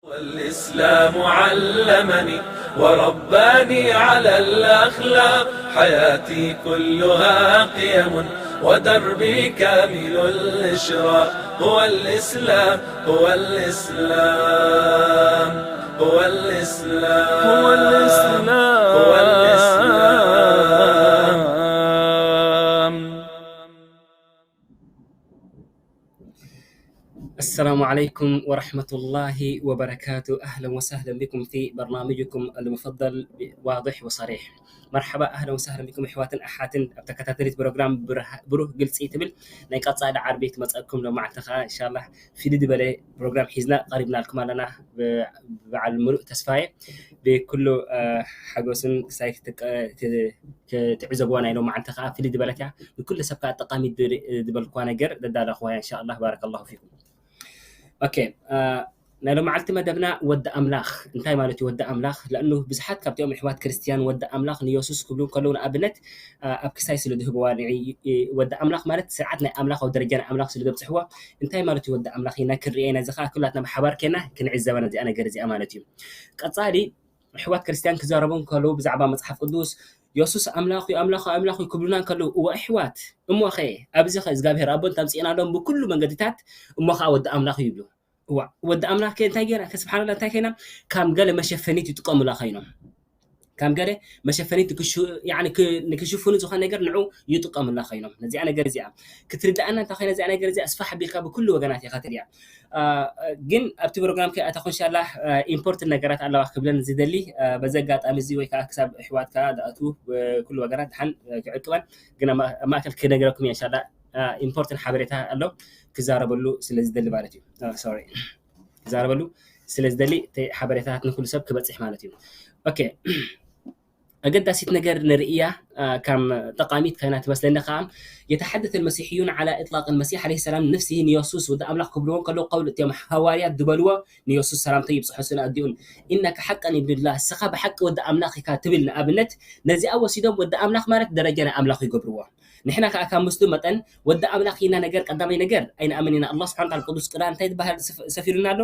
والإسلام علمني ورباني على الأخلاق، حياتي كلها قيم ودربي كامل الإشراق، هو الإسلام، هو الإسلام، هو الإسلام، هو الإسلام. السلام عليكم ورحمة الله وبركاته. أهلًا وسهلًا بكم في برنامجكم المفضل واضح وصريح. مرحبا، أهلًا وسهلًا بكم ኣሕዋትን ኣሓትን ኣብ ተከታተሊት ፕሮግራም ብሩህ ግልጺ ትብል ናይ ቀጻሊ ዓርቢ ትመጸኩም ሎማዓንቲ ከኣ ኢንሻላህ ፍልይ ዝበለ ፕሮግራም ሒዝና ቀሪብናልኩም ኣለና። በዓል ምሉእ ተስፋየ ብኩሉ ሓጎስን ክሳይ ክትዕዘብዋ ናይ ሎማዓንቲ ከኣ ፍልይ ዝበለት እያ። ንኩሉ ሰብ ከኣ ጠቃሚ ዝበልክዋ ነገር ዘዳለኽዋ እያ። ኢንሻላህ ባረከላሁ ፊኩም። ኦኬ፣ ናይ ሎማዓልቲ መደብና ወዲ ኣምላኽ እንታይ ማለት እዩ? ወዲ ኣምላኽ ለእኑ ብዙሓት ካብቲኦም ኣሕዋት ክርስትያን ወዲ ኣምላኽ ንየሱስ ክብሉ ከለዉ ንኣብነት ኣብ ክሳይ ስለ ዝህብዋ ወዲ ኣምላኽ ማለት ስርዓት ናይ ኣምላኽ ኣብ ደረጃ ናይ ኣምላኽ ስለ ዘብፅሕዋ እንታይ ማለት እዩ ወዲ ኣምላኽ ኢና ክንሪኦ ኢና። እዚ ከዓ ኩላትና ብሓባር ኬና ክንዕዘባ ነዚኣ ነገር እዚኣ ማለት እዩ። ቀፃሊ ኣሕዋት ክርስትያን ክዛረቡ እንከለዉ ብዛዕባ መፅሓፍ ቅዱስ የሱስ ኣምላኽ እዩ ኣምላኽ ኣምላኽ እዩ ክብሉና እንከለዉ እወ ኣሕዋት እሞ ኸ ኣብዚ ኸ እግዚኣብሔር ኣቦ እንተምፅእና ሎም ብኩሉ መንገድታት እሞ ከዓ ወዲ ኣምላኽ እዩ ይብሉ። እዋ ወዲ ኣምላኽ ከ እንታይ ገይራ ከ ስብሓንላ እንታይ ከይና ካብ ገለ መሸፈኒት ይጥቀሙላ ኸይኖም ካብ ገለ መሸፈኒት ንክሽፍኑ ዝኾነ ነገር ንዑ ይጥቀሙላ ኸይኖም ነዚኣ ነገር እዚኣ ክትርድኣና እንታይ ኸይና እዚኣ ነገር እዚኣ ስፋሕ ኣቢልካ ብኩሉ ወገናት ኢኻ ትሪኣ። ግን ኣብቲ ፕሮግራም ከይኣተኹ እንሻላ ኢምፖርትን ነገራት ኣለዋ ክብለን ዝደሊ በዚ ኣጋጣሚ እዚ ወይ ከዓ ክሳብ ኣሕዋት ከዓ ዝኣትዉ ኩሉ ወገናት ድሓን ክዕቅበን ግን ኣብ ማእከል ክነግረኩም እየ እንሻላ ኢምፖርትን ሓበሬታ ኣሎ ክዛረበሉ ስለ ዝደሊ ማለት እዩ። ሶሪ ክዛረበሉ ስለ ዝደሊ ሓበሬታታት ንኩሉ ሰብ ክበፅሕ ማለት እዩ። ኦኬ ኣገዳሲት ነገር ንርእያ ከም ጠቃሚት ካይና ትመስለኒ ከዓ يتحدث المسيحيون على إطلاق المسيح عليه السلام نفسه ንየሱስ ወዲ ኣምላኽ ክብልዎ ከለዉ ቀውል እትዮም ሃዋርያት ዝበልዎ ንየሱስ ሰላምታ ይብፅሖ ስለ ኣዲኡን إنك حقا ابن الله እስኻ ብሓቂ ወዲ ኣምላኽ ኢካ ትብል ንኣብነት ነዚኣ ወሲዶም ወዲ ኣምላኽ ማለት ደረጃ ናይ ኣምላኽ ይገብርዎ። ንሕና ከዓ ካብ ምስሉ መጠን ወዲ ኣምላኽ ኢና ነገር ቀዳማይ ነገር ኣይንኣምን ኢና። ኣላህ ስብሓን ታላ ቅዱስ ቅርኣን እንታይ ዝበሃል ሰፊሩና ኣሎ?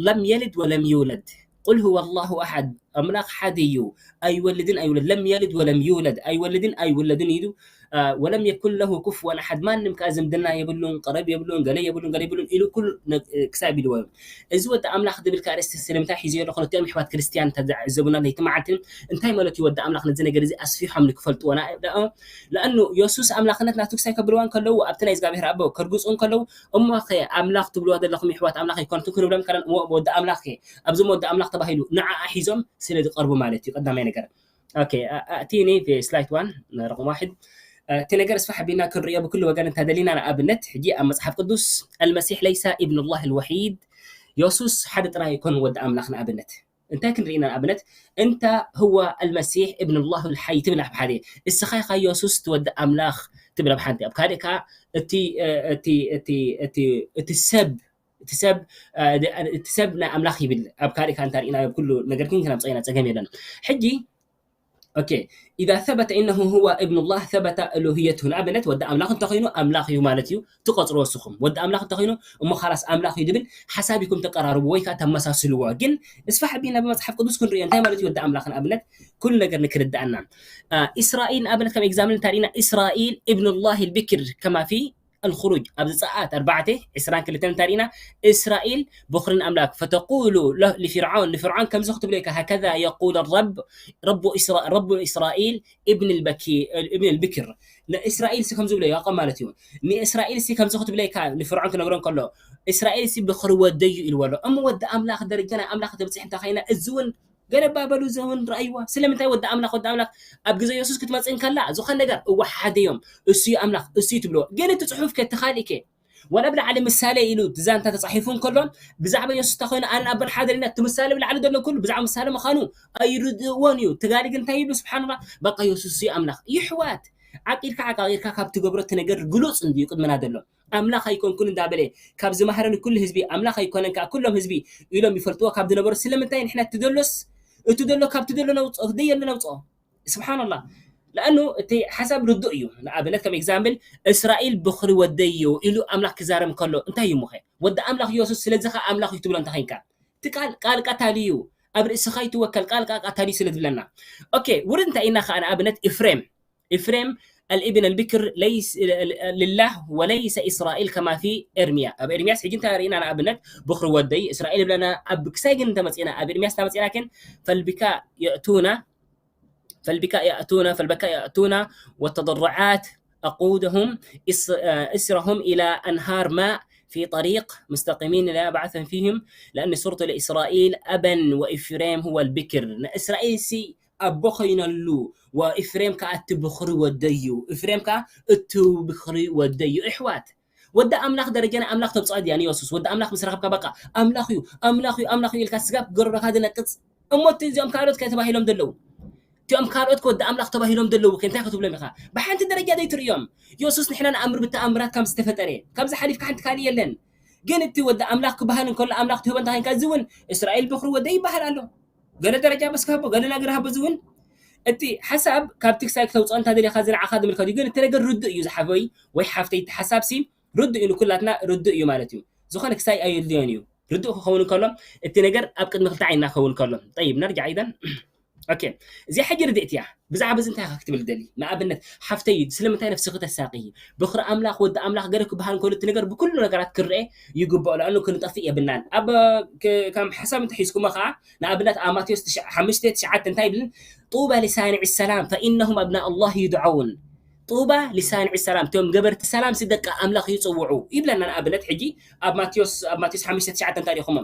ለም የልድ ወለም ይውለድ ቁል ሁወ ኣላሁ ኣሓድ ኣምላኽ ሓደ እዩ ኣይወልድን ኣይውለድ ለም የልድ ወለም ይውለድ ኣይወልድን ኣይውለድን ኢሉ ወለም የኩን ለሁ ኩፍወን ኣሓድ ማንም ከዓ ዝምድና የብሉን ቀረብ የብሉን ገለ የብሉን ገለ የብሉን ኢሉ ኩሉ ክሳብ ኢልዎ እዩ። እዚ ወዲ ኣምላኽ ዝብል ከኣ ኣርእስቲ ስለምንታይ ሒዘዮ ኣለኹ ነቲኦም ኣሕዋት ክርስትያን ተዘዕዘቡና ለይቲ መዓልቲ እንታይ ማለት እዩ ወዲ ኣምላኽ ነዚ ነገር እዚ ኣስፊሖም ንክፈልጥዎ ንኣእምሮኦም ለኣኑ የሱስ ኣምላኽነት ናቱ ክሳይ ከብልዋ እንከለዉ ኣብቲ ናይ እግዚኣብሔር ኣቦ ከርግፁ እንከለዉ እሞ ኸ ኣምላኽ ትብልዋ ዘለኹም የሕዋት ኣምላኽ ኣይኮነትን ክንብሎም ከለና እሞ ወዲ ኣምላኽ ከ ኣብዞም ወዲ ኣምላኽ ተባሂሉ ንዓኣ ሒዞም ስለ ዝቐርቡ ማለት እዩ ቀዳማይ ነገር። ኦኬ ኣእቲኒ ስላይት ዋን ረቅም ዋሕድ እቲ ነገር ስፋሕ ቢልና ክንሪኦ ብኩሉ ወገን እንተደሊና ንኣብነት ሕጂ ኣብ መፅሓፍ ቅዱስ المسيح ليس ابن الله الوحيد የሱስ ሓደ ጥራይ ኣይኮነ ወዲ ኣምላኽ ንኣብነት እንታይ ክንርኢ ኢና ንኣብነት እንተ ህወ المسيح ابن الله الحي ትብል ኣብ ሓደ እስኻ ኢኻ የሱስ ትወዲ ኣምላኽ ትብል ኣብ ሓንቲ ኣብ ካልእ ከዓ እቲ እቲ እቲ እቲ እቲ ሰብ እቲ ሰብ እቲ ሰብ ናይ ኣምላኽ ይብል ኣብ ካልእ ከዓ እንታ ርኢና ኩሉ ነገር ግን ክነምፀ ኢና ፀገም የለን። ሕጂ ኦኬ إذا ثبت إنه هو ابن الله ثبت ألوهيته ንኣብነት ወዲ ኣምላኽ እንተኾይኑ ኣምላኽ እዩ ማለት እዩ ትቆፅርዎ እስኹም ወዲ ኣምላኽ እንተኾይኑ እሞ ካላስ ኣምላኽ እዩ ዝብል ሓሳብ ኢኩም ተቀራርቡ ወይ ከዓ ተመሳስልዎ ግን እስፋሕ ቢና ብመፅሓፍ ቅዱስ ክንሪኦ እንታይ ማለት እዩ ወዲ ኣምላኽ ንኣብነት ኩሉ ነገር ንክርድኣና ኢስራኤል ንኣብነት ከም ኤግዛምፕል እንታ ርኢና ኢስራኤል ابن الله البكر كما في الخروج ኣብዚ ፀኣት ኣርባዕተ ዕስራን ክልተን እንታ ርኢና እስራኤል بخر الأملاك فتقول له لفرعون ንፍርዖን ከምዚ ክትብሎ ኢካ هكذا يقول الرب رب إسرا رب إسرائيل ابن البكي ابن البكر ንእስራኤል ሲ ከምዚ ብሎ ያዕቆብ ማለት እዩ ንእስራኤል ሲ ከምዚ ክትብሎ ኢካ ንፍርዖን ክነግሮ እንከሎ እስራኤል ሲ ብኽሪ ወደዩ ኢልዎ ኣሎ እሞ ወዲ ኣምላኽ ደረጃ ናይ ኣምላኽ ተብፅሕ እንተ ኸይና እዚ እውን ገለ ባበሉ ዘውን ረኣይዋ ስለምንታይ ወዲ ኣምላኽ ወዲ ኣምላኽ ኣብ ግዜ የሱስ ክትመፅእ እንከላ ዝኾነ ነገር እዋ ሓደ እዮም እሱ ኣምላኽ እሱ ትብልዎ ግን እቲ ፅሑፍ ከ ተኻሊእከ ዋላ ብላዕሊ ምሳሌ ኢሉ እቲ ዛንታ ተጻሒፉ እንከሎ፣ ብዛዕባ የሱስ እንታይ ኮይኑ ኣነ ኣቦን ሓደር ኢና፣ እቲ ምሳሌ ብላዕሊ ዘሎ ኩሉ ብዛዕባ ምሳሌ ምዃኑ ኣይርድእዎን እዩ። ተጋሊ ግን እንታይ ይብሉ? ስብሓንላ፣ በቃ የሱስ እዩ ኣምላኽ። ይሕዋት፣ ዓቂርካ ዓቃቂርካ ካብ ትገብሮ እቲ ነገር ግሉጽ እንድዩ ቅድመና ዘሎ። ኣምላኽ ኣይኮንኩን እንዳበለ ካብ ዝማህረኒ ኩሉ ህዝቢ ኣምላኽ ኣይኮነን፣ ከዓ ኩሎም ህዝቢ ኢሎም ይፈልጥዎ ካብ ዝነበሩ፣ ስለምንታይ ንሕና እቲ ዘሎስ፣ እቲ ዘሎ ካብቲ ዘሎ ነውፅኦ፣ እቲ ዘየሎ ነውፅኦ? ስብሓንላ። ለኣኑ እቲ ሓሳብ ርዱእ እዩ። ንኣብነት ከም ኤግዛምፕል እስራኤል ብኽሪ ወደይ እዩ ኢሉ ኣምላኽ ክዛረብ ከሎ እንታይ እዩ ምኸ? ወዲ ኣምላኽ ኢየሱስ፣ ስለዚ ኸዓ ኣምላኽ እዩ ትብሎ እንታይ ኸይንካ? እቲ ቃል ቃል ቀታሊ እዩ። ኣብ ርእስኻ ይትወከል፣ ቃል ቃል ቀታሊ ስለ ዝብለና። ኦኬ፣ ውርድ እንታይ ኢና ኸዓ? ንኣብነት ኤፍሬም፣ ኤፍሬም الابن البكر ليس لله وليس إسرائيل كما في إرميا። ኣብ ኤርምያስ ሕጂ እንታይ ርኢና? ንኣብነት ብኽሪ ወደይ እስራኤል ይብለና። ኣብ ክሳይ ግን እንተመፂና፣ ኣብ ኤርምያስ እንተመፂና ግን فالبكاء يأتون فالبكاء يأتون فالبكاء يأتون والتضرعات أقودهم إس- آه، إسرهم إلى أنهار ماء في طريق مستقيمين لا بعثا فيهم لأني صرت لإسرائيل أبا وإفريم هو البكر። ንእስራኤል ሲ ኣቦ ኮይነሉ፣ ወኢፍሬም ከኣ እቲ ብኽሪ ወደይ እዩ። ኢፍሬም ከኣ እቲ ብኽሪ ወደይ እዩ። ኣሕዋት፣ ወዲ ኣምላኽ ደረጃ ናይ ኣምላኽ ተብጽኦ ድያ ንየሱስ? ወዲ ኣምላኽ ምስ ረኸብካ በቃ ኣምላኽ እዩ፣ ኣምላኽ እዩ፣ ኣምላኽ እዩ ኢልካ ስጋብ ገረብኻ ዝነቅጽ። እሞ እቲ እዚኦም ካልኦት ከ ተባሂሎም ዘለዉ? እቲኦም ካልኦት ከ ወዲ ኣምላኽ ተባሂሎም ዘለዉ ከ እንታይ ክትብሎም ኢኻ? ብሓንቲ ደረጃ ዘይትርእዮም? የሱስ ንሕና ንኣምር ብተኣምራት ከም ዝተፈጠረ፣ ካብዚ ሓሊፍካ ሓንቲ ካልእ የለን። ግን እቲ ወዲ ኣምላኽ ክበሃል እንከሎ ኣምላኽ ትህቦ እንታይ ኮይንካ? እዚ እውን እስራኤል በኹሪ ወደይ ይበሃል ኣሎ። ገለ ደረጃ በስ ክህቦ፣ ገለ ነገር ሃቦ። እዚ እውን እቲ ሓሳብ ካብቲ ክሳይ ክተውፅኦ እንታ ደሊኻ እዚ ንዓኻ ዝምልከት እዩ። ግን እቲ ነገር ርዱእ እዩ ዝሓፈይ ወይ ሓፍተይ፣ እቲ ሓሳብ ሲ ርዱእ እዩ፣ ንኩላትና ርዱእ እዩ ማለት እዩ። ዝኾነ ክሳይ ኣየድልዮን እዩ። ርዱእ ክኸውን እንከሎ እቲ ነገር ኣብ ቅድሚ ክልተ ዓይንና ክኸውን እንከሎ። ጠይብ፣ ነርጃዕ ኢዘን። ኦኬ፣ እዚኣ ሕጂ ርድእቲ እያ። ብዛዕባ እዚ እንታይ ኢኻ ክትብል ደሊ? ንኣብነት፣ ሓፍተይ፣ ስለምንታይ ነፍስኺ ተሳቂ? በኽሪ ኣምላኽ፣ ወዲ ኣምላኽ ገለ ክበሃል እንከሎ እቲ ነገር ብኩሉ ነገራት ክረአ ይግብኦ፣ ለኣኑ ክንጠፍእ የብልናን። ኣብ፣ ክ-፣ ከም ሓሳብ እንተሒዝኩሞ ኸዓ፣ ንኣብነት፣ ኣብ ማቴዎስ ትሽዓ፣ ሓሙሽተ ትሽዓተ እንታይ ይብል? طوبى لصانعي السلام فإنهم أبناء الله يدعون። ጡባ ሊሳንዒ ሰላም፣ እቶም ገበርቲ ሰላም ሲ ደቂ ኣምላኽ ይጽውዑ ይብለና። ንኣብነት ሕጂ ኣብ ማቴዎስ፣ ኣብ ማቴዎስ ሓሙሽተ ትሽዓተ እንታይ ዲኹሞ?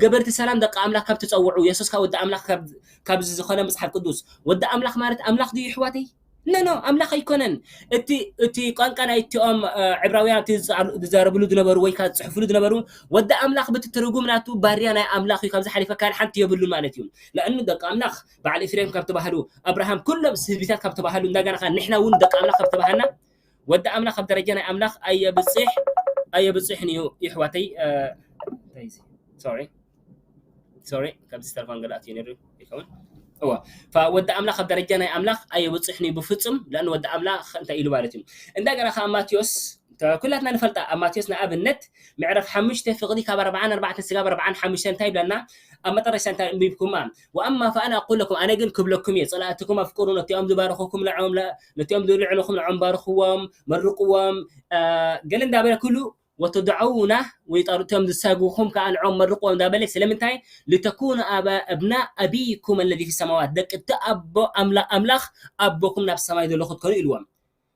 ገበርቲ ሰላም ደቂ ኣምላኽ ካብ ትጸውዑ፣ የሱስ ካብ ወዲ ኣምላኽ ካብ፣ ካብ ዝኾነ መጽሓፍ ቅዱስ። ወዲ ኣምላኽ ማለት ኣምላኽ ድዩ ኣሕዋተይ? ኖ፣ ኖ፣ ኣምላኽ ኣይኮነን። እቲ፣ እቲ ቋንቋ ናይ እቲኦም፣ እ፣ ዕብራውያን እቲ ዝዛር-፣ ዝዛረብሉ ዝነበሩ ወይ ከዓ ዝጽሕፍሉ ዝነበሩ፣ ወዲ ኣምላኽ ብቲ ትርጉም ናቱ ባርያ ናይ ኣምላኽ እዩ፣ ካብዚ ሓሊፈ ካልእ ሓንቲ የብሉን ማለት እዩ። ለእኑ ደቂ ኣምላኽ በዓል ኤፍሬም ካብ ተባህሉ፣ ኣብርሃም፣ ኩሎም ህዝቢታት ካብ ተባህሉ፣ እንደገና ኸዓ ንሕና እውን ደቂ ኣምላኽ ካብ ተባሃልና፣ ወዲ ኣምላኽ ኣብ ደረጃ ናይ ኣምላኽ ኣየብጽሕ፣ ኣየብጽሕን እዩ፣ ይሕዋተይ። እ፣ እንታይ እዚ? ሶሪ፣ ሶሪ፣ ካብዚ ተለፎን ገለ ኣትዩ ነይሩ ይኸውን። እዋ፣ ፈ-፣ ወዲ ኣምላኽ ኣብ ደረጃ ናይ ኣምላኽ ኣየብጽሕን እዩ ብፍጹም፣ ለእኑ ወዲ ኣምላኽ እንታይ ኢሉ ማለት እዩ። እንደገና ኸዓ ማቴዎስ፣ ተ-፣ ኩላትና ንፈልጣ፣ ኣብ ማቴዎስ ንኣብነት ምዕራፍ ሓሙሽተ ፍቕዲ ካብ ኣርብዓን ኣርባዕተን ስጋብ ኣርብዓን ሓሙሽተን እንታይ ይብለና? ኣብ መጠረሽታ እንታይ ኣንቢብኩማ? "ወኣማ ፈኣነ ኣቁል ለኩም፣ ኣነ ግን ክብለኩም እየ፣ ጸላእትኩም ኣፍቅሩ፣ ነቲኦም ዝባርኹኩም ንዖም ለ-፣ ነቲኦም ዝልዕኑኹም ንዖም ባርኽዎም፣ መርቕዎም፣ እ፣ ገለ እንዳበለ ኩሉ፣ ወተድዑና፣ ወይ ጣሩ-፣ እቶም ዝሳግኹም ከኣ ንዖም መርቕዎም" እንዳበለ፣ ስለምንታይ? "ሊተኩኑ ኣባ-፣ ኣብና ኣቢኩም ኣለዚ ፊ ሰማዋት፣ ደቂ እቲ ኣቦ ኣምላ-፣ ኣምላኽ ኣቦኹም ናብ ሰማይ ዘሎ ክትኮኑ" ኢልዎም።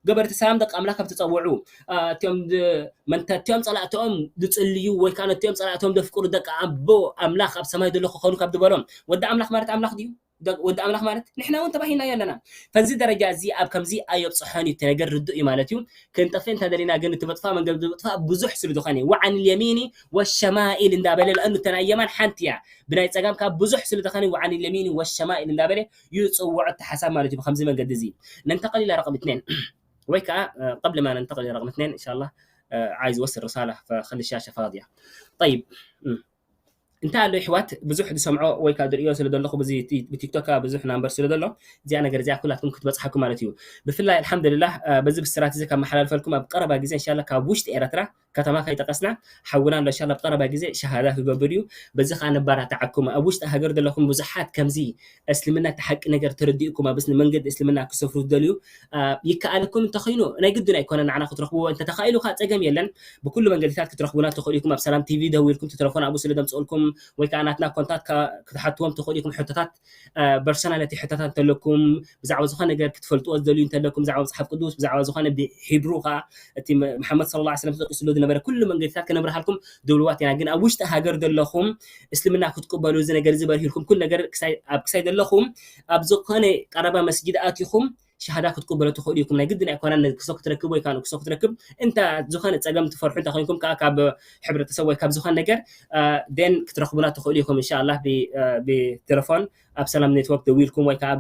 ገበርቲ ሰላም ደቂ ኣምላኽ ካብ ትጸውዑ፣ እ፣ እቲኦም ዝ-፣ መንተ-፣ እቲኦም ጸላእትኦም ዝጽልዩ ወይ ከኣ ነቲኦም ጸላእትኦም ዘፍቅሩ ደቂ ኣቦ ኣምላኽ ኣብ ሰማይ ዘሎ ክኾኑ ካብ ዝበሎም፣ ወዲ ኣምላኽ ማለት ኣምላኽ ድዩ? ደ-፣ ወዲ ኣምላኽ ማለት ንሕና እውን ተባሂልና ኣለና። ፈዚ ደረጃ እዚ ኣብ ከምዚ ኣየብጽሖን እዩ፣ እቲ ነገር ርዱእ እዩ ማለት እዩ። ክንጠፍእ እንተ ደሊና ግን እቲ ምጥፋእ መንገዲ ምጥፋእ ብዙሕ ስለ ዝኾነ፣ ወዓን ልየሚኒ ወሸማኢል እንዳበለ፣ ለእኑ እተን ኣየማን ሓንቲ እያ፣ ብናይ ጸጋም ካብ ብዙሕ ስለ ዝኾነ፣ ወዓን ልየሚኒ ወሸማኢል እንዳበለ ይጽውዖ እቲ ሓሳብ ማለት እዩ። ብከምዚ መንገዲ እዚ ነንተቐል ኢላ ረቕም እትኔን ወይ ከዓ፣ እ፣ ቀብሊ ማ ነንተቐል ኢላ ረቕም እትኔን፣ እንሻላ፣ እ፣ ዓይዝ ወስድ ርሳላ ፈኸሊ ሻሸ ፋድያ። ጠይብ፣ እ፣ እንታይ ኣሎ ይሕዋት፣ ብዙሕ ዝሰምዖ ወይ ከዓ ዝርእዮ ስለ ዘለኹ፣ ብዚ ቲ-፣ ብቲክቶክ ከዓ ብዙሕ ናምበር ስለ ዘሎ፣ እዚኣ ነገር እዚኣ ኩላትኩም ክትበጽሓኩም ማለት እዩ። ብፍላይ ኣልሓምዱሊላህ፣ እ፣ በዚ ብስራት እዚ ካብ መሓላልፈልኩም ኣብ ቀረባ ግዜ እንሻላ ካብ ውሽጢ ኤረትራ ከተማ ከይጠቀስና ሓውና ኣሎ፣ እንሻላ ኣብ ቀረባ ግዜ ሸሃዳ ክገብር እዩ። በዚ ከዓ ነባራትዓኩም። ኣብ ውሽጢ ሃገር ዘለኹም ብዙሓት ከምዚ እስልምና እቲ ሓቂ ነገር ተረዲእኩም ኣብ እስልም-፣ መንገዲ እስልምና ክሰፍሩ ዝደልዩ፣ አ፣ ይከኣለኩም እንተኾይኑ፣ ናይ ግድን ኣይኮነን ንዓና ክትረኽብዎ፣ እንተተኻኢሉ ከዓ ጸገም የለን። ብኩሉ መንገድታት ክትረኽቡና ትኽእሉ ኢኹም። ኣብ ሰላም ቲቪ ደዊልኩም ትተለፎን ኣብኡ ስለ ዘምጽኡልኩም፣ ወይ ከዓ ናትና ኮንታት ከ-፣ ክትሓትዎም ትኽእሉ ኢኹም። ሕቶታት፣ አ፣ ፐርሶናሊቲ ሕቶታት እንተለኩም፣ ብዛዕባ ዝኾነ ነገር ክትፈልጥዎ ዝደልዩ እንተለኩም፣ ብዛዕባ መጽሓፍ ቅዱስ፣ ብዛዕባ ዝኾነ ብሂብሩ ከዓ እቲ መ-፣ መሓመድ ሰለላሁ ዐለይሂ ወሰለም ተጠቂስሉ ዝነበረ ኩሉ መንገድታት ከነብርሃልኩም ድልዋት ኢና። ግን ኣብ ውሽጢ ሃገር ዘለኹም እስልምና ክትቅበሉ፣ እዚ ነገር እዚ በርሂልኩም፣ ኩሉ ነገር ክሳይ፣ ኣብ ክሳይ ዘለኹም ኣብ ዝኾነ ቀረባ መስጊድ ኣቲኹም ሸሃዳ ክትቅበሉ ትኽእሉ ኢኹም። ናይ ግድን ኣይኮነን ንክሶ ክትረክብ ወይ ከዓ ንክሶ ክትረክብ። እንተ ዝኾነ ጸገም ትፈርሑ እንተ ኮይንኩም ከዓ ካብ ሕብረተሰብ ወይ ካብ ዝኾነ ነገር ደን ክትረኽቡና ትኽእሉ ኢኹም። እንሻላ ብቴሌፎን ኣብ ሰላም ኔትወርክ ደዊልኩም ወይ ከዓ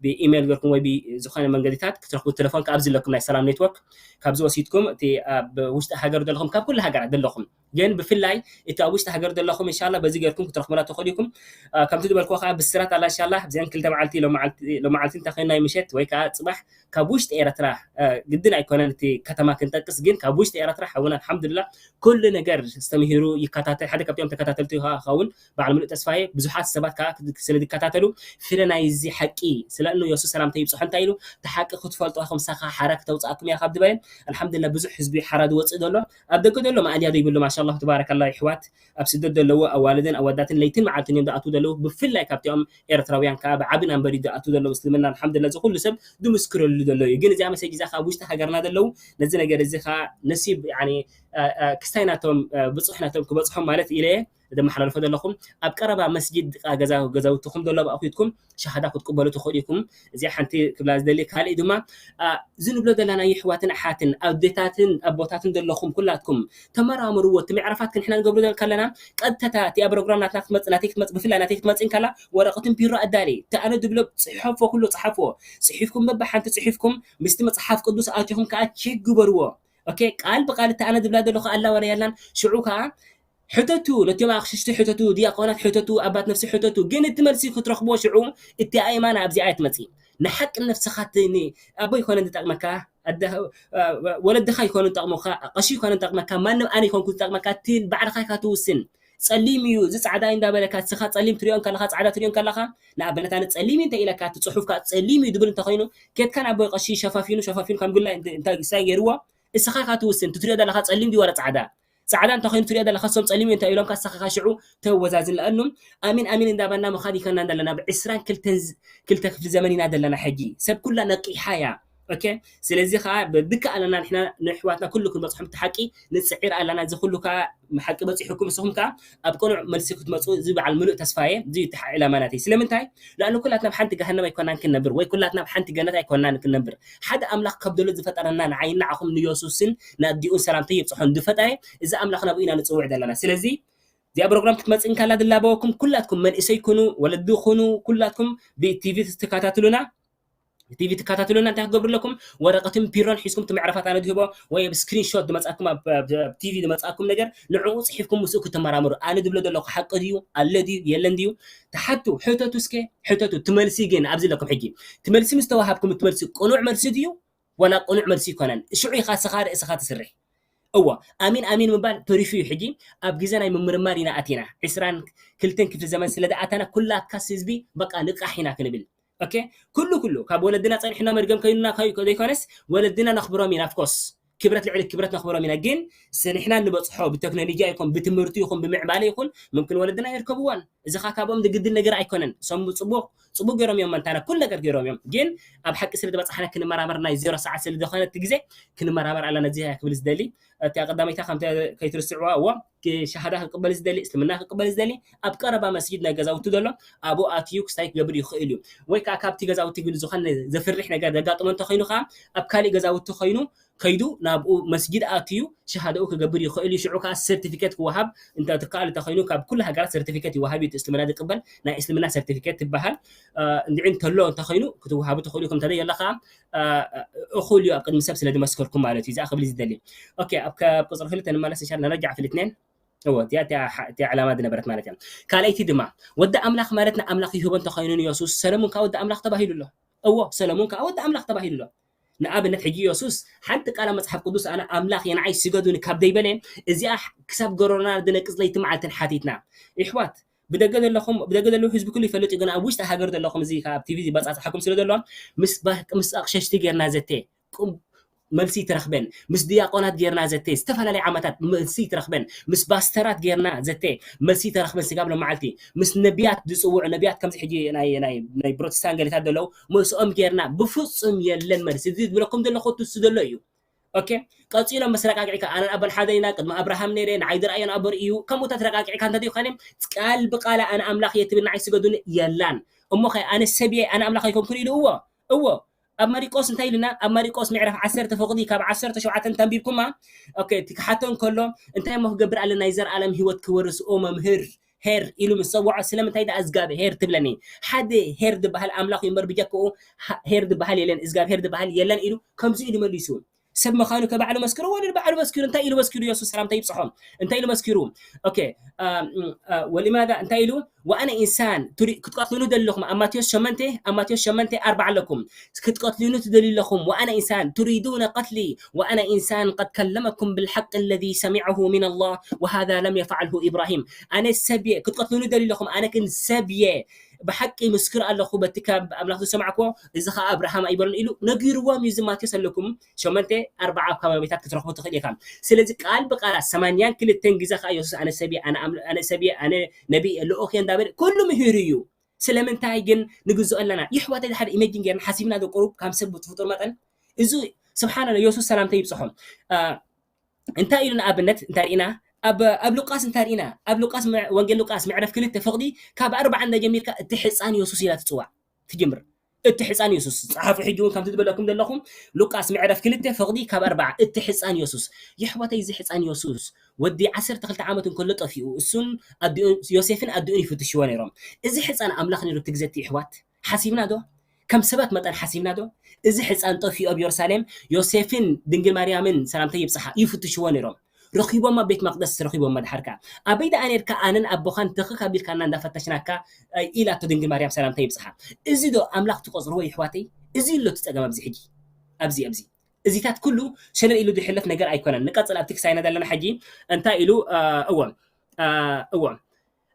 ብኢሜይል ገርኩም ወይ ብዝኾነ መንገዲታት ክትረኽቡ። ቴሌፎን ካብ ዝለኩም ናይ ሰላም ኔትወርክ ካብዚ ወሲድኩም እቲ ኣብ ውሽጢ ሃገር ዘለኹም ካብ ኩሉ ሃገራት ዘለኹም ግን ብፍላይ እቲ ኣብ ውሽጢ ሃገር ዘለኹም እንሻላ በዚ ገርኩም ክትረኽቡና ትኽእሉ ኢኹም። ከምቲ ዝበልኩ ከዓ ብስራት ኣላ እንሻላ እዚአን ክልተ መዓልቲ ሎመዓልቲ እንተኸይኑ ናይ ምሸት ወይ ከዓ ፅባሕ ካብ ውሽጢ ኤረትራ ግድን ኣይኮነን እቲ ከተማ ክንጠቅስ ግን ካብ ውሽጢ ኤረትራ ሓውና ኣልሓምዱላ ኩሉ ነገር ዝተምሂሩ ይከታተል ሓደ ካብቲኦም ተከታተልቲ ይኸውን በዓል ምሉእ ተስፋዬ ብዙሓት ሰባት ከዓ ስለ ዝከታተሉ ፍረ ናይ እዚ ሓቂ ስለ እኑ የሱስ ሰላምታ ይብፅሖ እንታይ ኢሉ እቲ ሓቂ ክትፈልጡ ከምሳኻ ሓራ ክተውፅኣኩም እያ ካብ ዝበለን ኣልሓምዱላ ብዙሕ ህዝቢ ሓራ ዝወፅእ ዘሎ ኣብ ደገ ዘሎ ማእልያ ዘይብሉ ማሻላ ተባረከላ ይሕዋት ኣብ ስደት ዘለዉ ኣዋልድን ኣወዳትን ለይትን መዓልትን እዮም ዝኣትዉ ዘለዉ ብፍላይ ካብቲኦም ኤርትራውያን ከዓ ብዓቢ ናምበር እዩ ዝኣትዉ ዘለዉ እስልምና ኣልሓምዱላ እዚ ኩሉ ሰብ ዝምስክረሉ ዘሎ እዩ ግን እዚኣ መሰጅ እዛ ከዓ ውሽጢ ሃገርና ዘለዉ ነዚ ነገር እዚ ከዓ ነሲብ ክስታይ ናቶም ብፁሕ ናቶም ክበፅሖም ማለት ኢለ ዘመሓላልፎ ዘለኹም ኣብ ቀረባ መስጊድ ገዛውትኹም ዘሎ ኣኹትኩም ሸሃዳ ክትቅበሉ ትኽእሉ ኢኹም። እዚኣ ሓንቲ ክብላ ዝደሊ ካልእ ድማ እዚ ንብሎ ዘለና ይሕዋትን ኣሓትን ኣዴታትን ኣቦታትን ዘለኹም ኩላትኩም ተመራምርዎ እቲ ምዕራፋት ክንሕና ንገብሩ ከለና ቀጥታ እቲኣ ፕሮግራም ናትና ክትመፅእ ናተይ ክትመፅእ ብፍላይ ናተይ ክትመፅእ እንከላ ወረቐትን ቢሮ ኣዳሊ እቲ ኣነ ዝብሎ ፅሖፎ ኩሉ ፅሓፍዎ ፅሒፍኩም በብሓንቲ ፅሒፍኩም ምስቲ መፅሓፍ ቅዱስ ኣቲኹም ከዓ ቼክ ግበርዎ ኦኬ ቃል ብቃል እቲ ኣነ ዝብላ ዘለኹ ኣላ ዋላ ያላን ሽዑ ከዓ ሕተቱ ነቲኦም ኣቕሽሽቲ ሕተቱ ዲያቆናት ሕተቱ ኣባት ነፍሲ ሕተቱ ግን እቲ መልሲ ክትረኽብዎ ሽዑ እቲ ኣእማን ኣብዚኣ እያ ትመፅእ ንሓቂ ነፍስኻ ኣቦ ይኮነ ዝጠቕመካ ወለድኻ ይኮኑ ጠቕሙካ ቀሺ ይኮነ ዝጠቕመካ ማንም ኣነ ይኮንኩ ዝጠቕመካ እቲ ባዕልኻ ኢካ ትውስን ጸሊም እዩ እዚ ጻዕዳ እዩ እንዳበለካ ንስኻ ጸሊም ትሪኦ ከለኻ ጻዕዳ ትሪኦ ከለኻ ንኣብነት ኣነ ጸሊም እዩ እንተ ኢለካ እቲ ጽሑፍ ከዓ ጸሊም እዩ ዝብል እንተኮይኑ ኬድካ ናብ ቀሺ ሸፋፊኑ ሸፋፊኑ ከም ግላይ እንታይ ገይርዎ እስኻ ኢኻ ትውስን ትትሪኦ ዘለኻ ጸሊም ድዩ ወላ ጻዕዳ ጻዕዳ እንተኮይኑ ትሪኦ ዘለኻ እሶም ጸሊም እዩ እንታይ ኢሎም ካሳኻ ሽዑ ተወዛዝን ለኣኑ ኣሚን ኣሚን እንዳበልና ምኻድ ይከና ዘለና ብ ዕስራን ክልተን ክልተ ክፍሊ ዘመን ኢና ዘለና ሕጂ ሰብ ኩላ ነቂሓ እያ ኦኬ ስለዚ ከዓ ብድካ ኣለና ንሕና ንሕዋትና ኩሉ ክንበፅሖም እቲ ሓቂ ንፅዒር ኣለና እዚ ኩሉ ከዓ ሓቂ በፂሑኩም ንስኹም ከዓ ኣብ ቅኑዕ መልሲ ክትመፁ እዚ በዓል ምሉእ ተስፋየ እዚ እቲ ዕላማ ናተይ ስለምንታይ ንኣኑ ኩላትና ኣብ ሓንቲ ገሃነም ኣይኮናን ክንነብር ወይ ኩላትና ኣብ ሓንቲ ገነት ኣይኮናን ክንነብር ሓደ ኣምላኽ ካብ ደሎ ዝፈጠረና ንዓይን ንዓኹም ንዮሱስን ንኣዲኡን ሰላምታ ይብፅሖን ዝፈጠረ እዚ ኣምላኽ ናብኡ ኢና ንፅውዕ ዘለና ስለዚ እዚኣ ፕሮግራም ክትመፅእ እንካላ ዝላበወኩም ኩላትኩም መንእሰይ ኩኑ ወለዲ ኩኑ ኩላትኩም ብቲቪ ትከታትሉና ቲቪ ትከታተሉና እንታይ ክትገብሩ ኣለኩም ወረቀትን ቢሮን ሒዝኩም እቲ መዕረፋት ኣነ ዝህቦ ወይ ኣብ ስክሪንሾት ዝመፃኩም ኣብ ቲቪ ዝመፃኩም ነገር ንዕኡ ፅሒፍኩም ምስኡ ክትመራመሩ ኣነ ዝብሎ ዘለኩ ሓቂ ድዩ ኣለ ድዩ የለን ድዩ ተሓቱ ሕተቱ እስከ ሕተቱ ትመልሲ ግን ኣብዚ ኣለኩም ሕጂ ትመልሲ ምስ ተዋሃብኩም ትመልሲ ቅኑዕ መልሲ ድዩ ወላ ቅኑዕ መልሲ ይኮነን ሽዑ ኢካ ስኻ ርእስኻ ትስርሕ እዎ ኣሚን ኣሚን ምባል ተሪፉ እዩ ሕጂ ኣብ ግዜ ናይ ምምርማር ኢና ኣቲና ዕስራን ክልተን ክፍሊ ዘመን ስለ ዝኣተና ኩላትካስ ህዝቢ በቃ ንቃሕ ኢና ክንብል ኦኬ ኩሉ ኩሉ ካብ ወለድና ፀኒሕና መድገም ከይኑና ዘይኮነስ ወለድና ነኽብሮም ኢና ኣፍኮስ ክብረት ልዕሊ ክብረት ነኽብሮም ኢና ግን ስንሕና ንበፅሖ ብቴክኖሎጂ ይኹን ብትምህርቲ ይኹን ብምዕባለ ይኹን ምምክን ወለድና የርከብዋን እዚ ካ ካብኦም ዝግድል ነገር ኣይኮነን እሶም ፅቡቅ ፅቡቅ ገይሮም እዮም መንታና ኩሉ ነገር ገይሮም እዮም ግን ኣብ ሓቂ ስለ ዝበፃሕና ክንመራመር ናይ ዜሮ ሰዓት ስለ ዝኾነ እቲ ግዜ ክንመራመር ኣለና እዚ ክብል ዝደሊ እቲ ኣቀዳሚታ ከምቲ ከይትርስዕዋ እዎ ሸሃዳ ክቅበል ዝደሊ እስልምና ክቅበል ዝደሊ ኣብ ቀረባ መስጊድ ናይ ገዛውቲ ዘሎ ኣብኡ ኣትዩ ክስታይ ክገብር ይኽእል እዩ ወይ ከዓ ካብቲ ገዛውቲ ግን ዝኾነ ዘፍርሕ ነገር ዘጋጥሞ እንተኮይኑ ከዓ ኣብ ካሊእ ገዛውቲ ኮይኑ ከይዱ ናብኡ መስጊድ ኣትዩ ሸሃደኡ ክገብር ይኽእል እዩ ሽዑ ከዓ ሰርቲፊኬት ክወሃብ እንተትከኣል እንተኮይኑ ካብ ኩሉ ሃገራት ሰርቲፊኬት ይወሃብ እዩ እስልምና ዝቅበል ናይ እስልምና ሰርቲፊኬት ትበሃል እንድዒ እንተሎ እንተኮይኑ ክትወሃቡ ትኽእሉ ኢኹም እንተዘይ የለ ከዓ እኹል እዩ ኣብ ቅድሚ ሰብ ስለ ዝመስከርኩም ማለት እዩ እዚኣ ክብል ዝደሊ ኦኬ ኣብ ቁፅሪ ክልተ ንመለስ እንሻ ነረጃዕ ፍልትኔን እዎ እቲኣ እቲኣ ዕላማ ዝነበረት ማለት እያ ካልኣይቲ ድማ ወዲ ኣምላኽ ማለት ንኣምላኽ ይህቦ እንተኮይኑ ንየሱስ ሰለሙን ከዓ ወዲ ኣምላኽ ተባሂሉ ኣሎ እዎ ሰለሙን ከዓ ወዲ ኣምላኽ ተባሂሉ ኣሎ ንኣብነት ሕጂ የሱስ ሓንቲ ቃል ኣብ መጽሓፍ ቅዱስ ኣነ ኣምላኽ እየ ንዓይ ስገዱኒ ካብ ደይበለ እዚኣ ክሳብ ገሮና ዝነቅጽ ለይቲ መዓልትን ሓቲትና ይሕዋት ብደገ ዘለኹም ብደገ ዘለዉ ህዝቢ ኩሉ ይፈልጥ እዩ ግን ኣብ ውሽጢ ሃገር ዘለኹም እዚ ኣብ ቲቪ ዝበጻጽሓኩም ስለ ዘሎ ምስ ኣቕሸሽቲ ጌርና ዘተ መልሲ ይትረኽበን ምስ ድያቆናት ጌርና ዘተ ዝተፈላለየ ዓመታት መልሲ ይትረኽበን ምስ ባስተራት ጌርና ዘተ መልሲ ይተረኽበን ስጋብ ሎመዓልቲ ምስ ነቢያት ዝፅውዑ ነቢያት ከምዚ ሕጂ ናይ ፕሮቴስታን ገሌታት ዘለዉ ምስኦም ጌርና ብፍፁም የለን መልሲ እዚ ዝብለኩም ዘለኹ ትሱ ዘሎ እዩ ኦኬ ቀፂሎም መሰረቃቂዕካ ኣነን ኣቦን ሓደ ኢና ቅድሚ ኣብርሃም ነይረ ንዓይ ዝረኣዮ ንኣቦር እዩ ከምኡ ተተረቃቂዕካ እንተዘይኮነ ቃል ብቃል ኣነ ኣምላኽ እየ ትብል ንዓይ ስገዱኒ የላን እሞ ኸ ኣነ ሰብ እየ ኣነ ኣምላኽ ኣይኮንኩን ኢሉ እዎ እዎ ኣብ ማሪቆስ እንታይ ኢሉና? ኣብ ማሪቆስ ምዕራፍ ዓሰርተ ፍቕዲ ካብ ዓሰርተ ሸውዓተ ተንቢብኩማ። ኦኬ፣ እቲ ክሓቶ እንከሎ እንታይ እሞ ክገብር ኣለና ናይ ዘርኣለም ህይወት ክወርስ ኦ መምህር ሄር ኢሉ ምስ ሰውዖ ስለምንታይ ደኣ እዝጋብ ሄር ትብለኒ? ሓደ ሄር ዝበሃል ኣምላኽ እዩ እምበር ብጀክኡ ሄር ዝበሃል የለን፣ እዝጋብ ሄር ዝበሃል የለን ኢሉ ከምዚ ኢሉ መሊሱ። ሰብ ምዃኑ ከ ባዕሉ መስክሩ ወለ ባዕሉ መስክሩ እንታይ ኢሉ መስክሩ? የሱስ ሰላምታ ይብጽሖም እንታይ ኢሉ መስክሩ? ኦኬ። ወሊማዛ እንታይ ኢሉ? ወኣነ ኢንሳን ክትቀትሉኒ ደለኹም ኣብ ማቴዎስ ሸመንተ ኣብ ማቴዎስ ሸመንተ ኣርባዓ ኣለኩም ክትቀትሉኒ ትደልዩ ኣለኹም። ወኣነ ኢንሳን ቱሪዱነ ቀትሊ ወኣነ ኢንሳን ቀድ ከለመኩም ብልሓቅ ለዚ ሰሚዐሁ ሚን ኣላህ ወሃዛ ለም የፍዓልሁ ኢብራሂም። ኣነ ሰብየ ክትቀትሉኒ ደልዩ ኣለኹም ኣነ ግን ሰብየ ብሓቂ ምስክር ኣለኹ በቲ ካብ ኣምላኽ ዝሰማዕክዎ እዚ ኸዓ ኣብርሃም ኣይበሉን ኢሉ ነጊርዎም እዩ። እዚ ማቴዎስ ኣለኩም ሸመንተ ኣርባዓ ኣብ ከባቢታት ክትረኽቡ ትኽእል ኢኻ። ስለዚ ቃል ብቃላት ሰማንያን ክልተን ግዜ ኸዓ የሱስ ኣነ ሰብየ ኣነ ኣም- ኣነ ሰብየ ኣነ ነቢ ልኡኽ እየ እንዳበለ ኩሉ ምሂሩ እዩ። ስለምንታይ ግን ንግዝኦ ኣለና ይሕዋተይ ሓደ ኢሜጂን ጌርና ሓሲብና ዶ ቁሩብ ካብ ሰብ ፍጡር መጠን እዚ ስብሓን የሱስ ሰላምታ ይብፅሖም። እንታይ ኢሉ ንኣብነት እንታይ ርኢና ኣብ ኣብ ሉቃስ እንታይ ርኢና ኣብ ሉቃስ ወንጌል ሉቃስ ምዕረፍ ክልተ ፍቕዲ ካብ ኣርባዓ እንዳጀሚርካ እቲ ሕፃን የሱስ ኢላ ትፅዋዕ ትጅምር። እቲ ሕፃን የሱስ ጸሓፉ ሕጂ እውን ከምቲ ዝበለኩም ዘለኹም ሉቃስ ምዕረፍ ክልተ ፍቕዲ ካብ ኣርባዓ እቲ ሕፃን የሱስ የሕዋተይ እዚ ሕፃን የሱስ ወዲ ዓሰርተ ክልተ ዓመት እንከሎ ጠፊኡ እሱን ዮሴፍን ኣዲኡን ይፍትሽዎ ነይሮም። እዚ ሕፃን ኣምላኽ ነይሩ እቲ ግዜ እቲ የሕዋት ሓሲብና ዶ ከም ሰባት መጠን ሓሲብና ዶ? እዚ ሕፃን ጠፊኡ ኣብ የሩሳሌም ዮሴፍን ድንግል ማርያምን ሰላምታ ይብፅሓ ይፍትሽዎ ነይሮም። ረኺቦማ ቤት መቅደስ ረኺቦማ ድሓር ከኣ ኣበይ ደኣ ነርካ ኣነን ኣቦኻን ትኽኽ ኣቢልካና እንዳፈተሽናካ ኢላቶ ድንግል ማርያም ሰላምታ ይብፅሓ። እዚ ዶ ኣምላኽ ትቆፅርዎ ይሕዋተይ? እዚ ኣሎ እቲ ፀገም ኣብዚ ሕጂ ኣብዚ ኣብዚ እዚታት ኩሉ ሸለል ኢሉ ዝሕለፍ ነገር ኣይኮነን። ንቀፅል ኣብቲ ክሳይና ዘለና ሕጂ እንታይ ኢሉ እዎ እዎ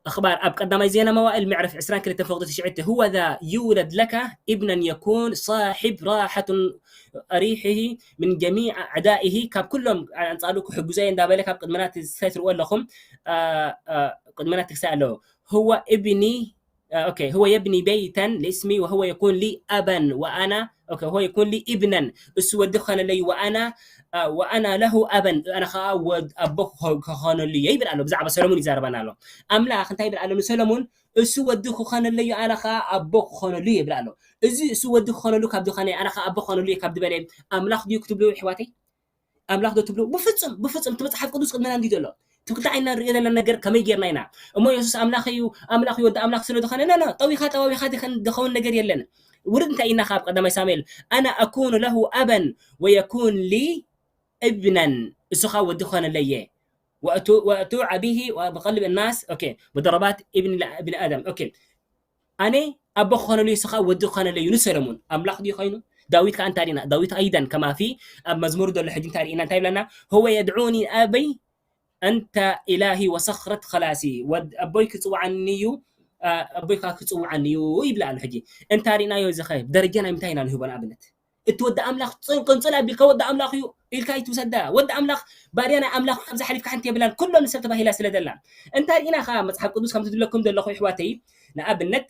ኣኽባር ኣብ ቀዳማይ ዜና መዋእል ምዕረፍ ዕስራን ክልተን ፍቕዲ ትሽዓተ هو ذا يولد لك ابنا يكون صاحب راحة ريحه من جميع أعدائه ካብ ኩሎም ኣንጻሉ ክሕግዞ እየ እንዳበለ ካብ ቅድመና ትክሳይ ትርእዎ ኣለኹም። ቅድመና ትክሳይ ኣለዎ هو ابني ኦኬ هو يبني بيتا لاسمي وهو يكون لي أبا وأنا ኦኬ هو يكون لي ابنا እሱ ወዲ ክኾነለይ وأنا وأنا له أبا ኣነ ኸዓ ኣቦ ክኾነሉ እየ ይብል ኣሎ። ብዛዕባ ሰለሙን ይዛረበና ኣሎ። ኣምላኽ እንታይ ይብል ኣሎ ንሰለሙን እሱ ወዲ ክኾነለዩ ኣነ ኸዓ ኣቦ ክኾነሉ እየ ይብል ኣሎ። እዚ እሱ ወዲ ክኾነሉ ካብ ዝኾነ ኣነ ኸዓ ኣቦ ክኾነሉ እየ ካብ ዝበለ ኣምላኽ ድዩ ክትብሉ ይሕዋተይ? ኣምላኽ ዶ ትብሉ? ብፍጹም ብፍጹም እቲ መጽሓፍ ቅዱስ ቅድመና እንዲ ዘሎ እቲ ክልተ ዓይንና ንሪኦ ዘለና ነገር ከመይ ጌርና ኢና እሞ የሱስ ኣምላኽ እዩ ኣምላኽ እዩ ወዲ ኣምላኽ ስለ ዝኾነ ና ጠዊኻ ጠዋዊኻ ዝኸውን ነገር የለን። ውርድ እንታይ ኢና ካብ ቀዳማይ ሳሙኤል ኣና ኣኩኑ ለሁ ኣበን ወየኩን ሊ እብነን እሱ ኸዓ ወዲ ክኾነለየ ወእቱ ዓቢሂ ብቀልብ እናስ ብደረባት እብን ኣደም ኣነ ኣቦ ክኾነሉ እዩ ስኻ ወዲ ክኾነሉ እዩ ንሰለሙን ኣምላኽ ድዩ ኮይኑ ዳዊት ከዓ እንታይ ርኢና ዳዊት ኣይደን ከማፊ ኣብ መዝሙር ዘሎ ሕጂ እንታይ ርኢና እንታይ ይብለና هو يدعوني أبي أنت إلهي وصخرة خلاصي ኣቦይ ክፅውዓኒ እዩ ኣቦይ ከዓ ክፅውዓኒ እዩ ይብላ ኣሎ ሕጂ እንታይ ርኢናዮ እዚ ኸ ደረጃ ናይ ምንታይ ኢና ንህቦ ንኣብነት እቲ ወዲ ኣምላኽ ቅንፅል ኣቢልካ ወዲ ኣምላኽ እዩ ኢልካ ይትውሰዳ ወዲ ኣምላኽ ባርያ ናይ ኣምላኽ ካብዚ ሓሊፍካ ሓንቲ የብላን ኩሎም ንሰብ ተባሂላ ስለ ዘላ እንታይ ርኢና ከዓ መፅሓፍ ቅዱስ ከምቲ ዝብለኩም ዘለኹ ይሕዋተይ ንኣብነት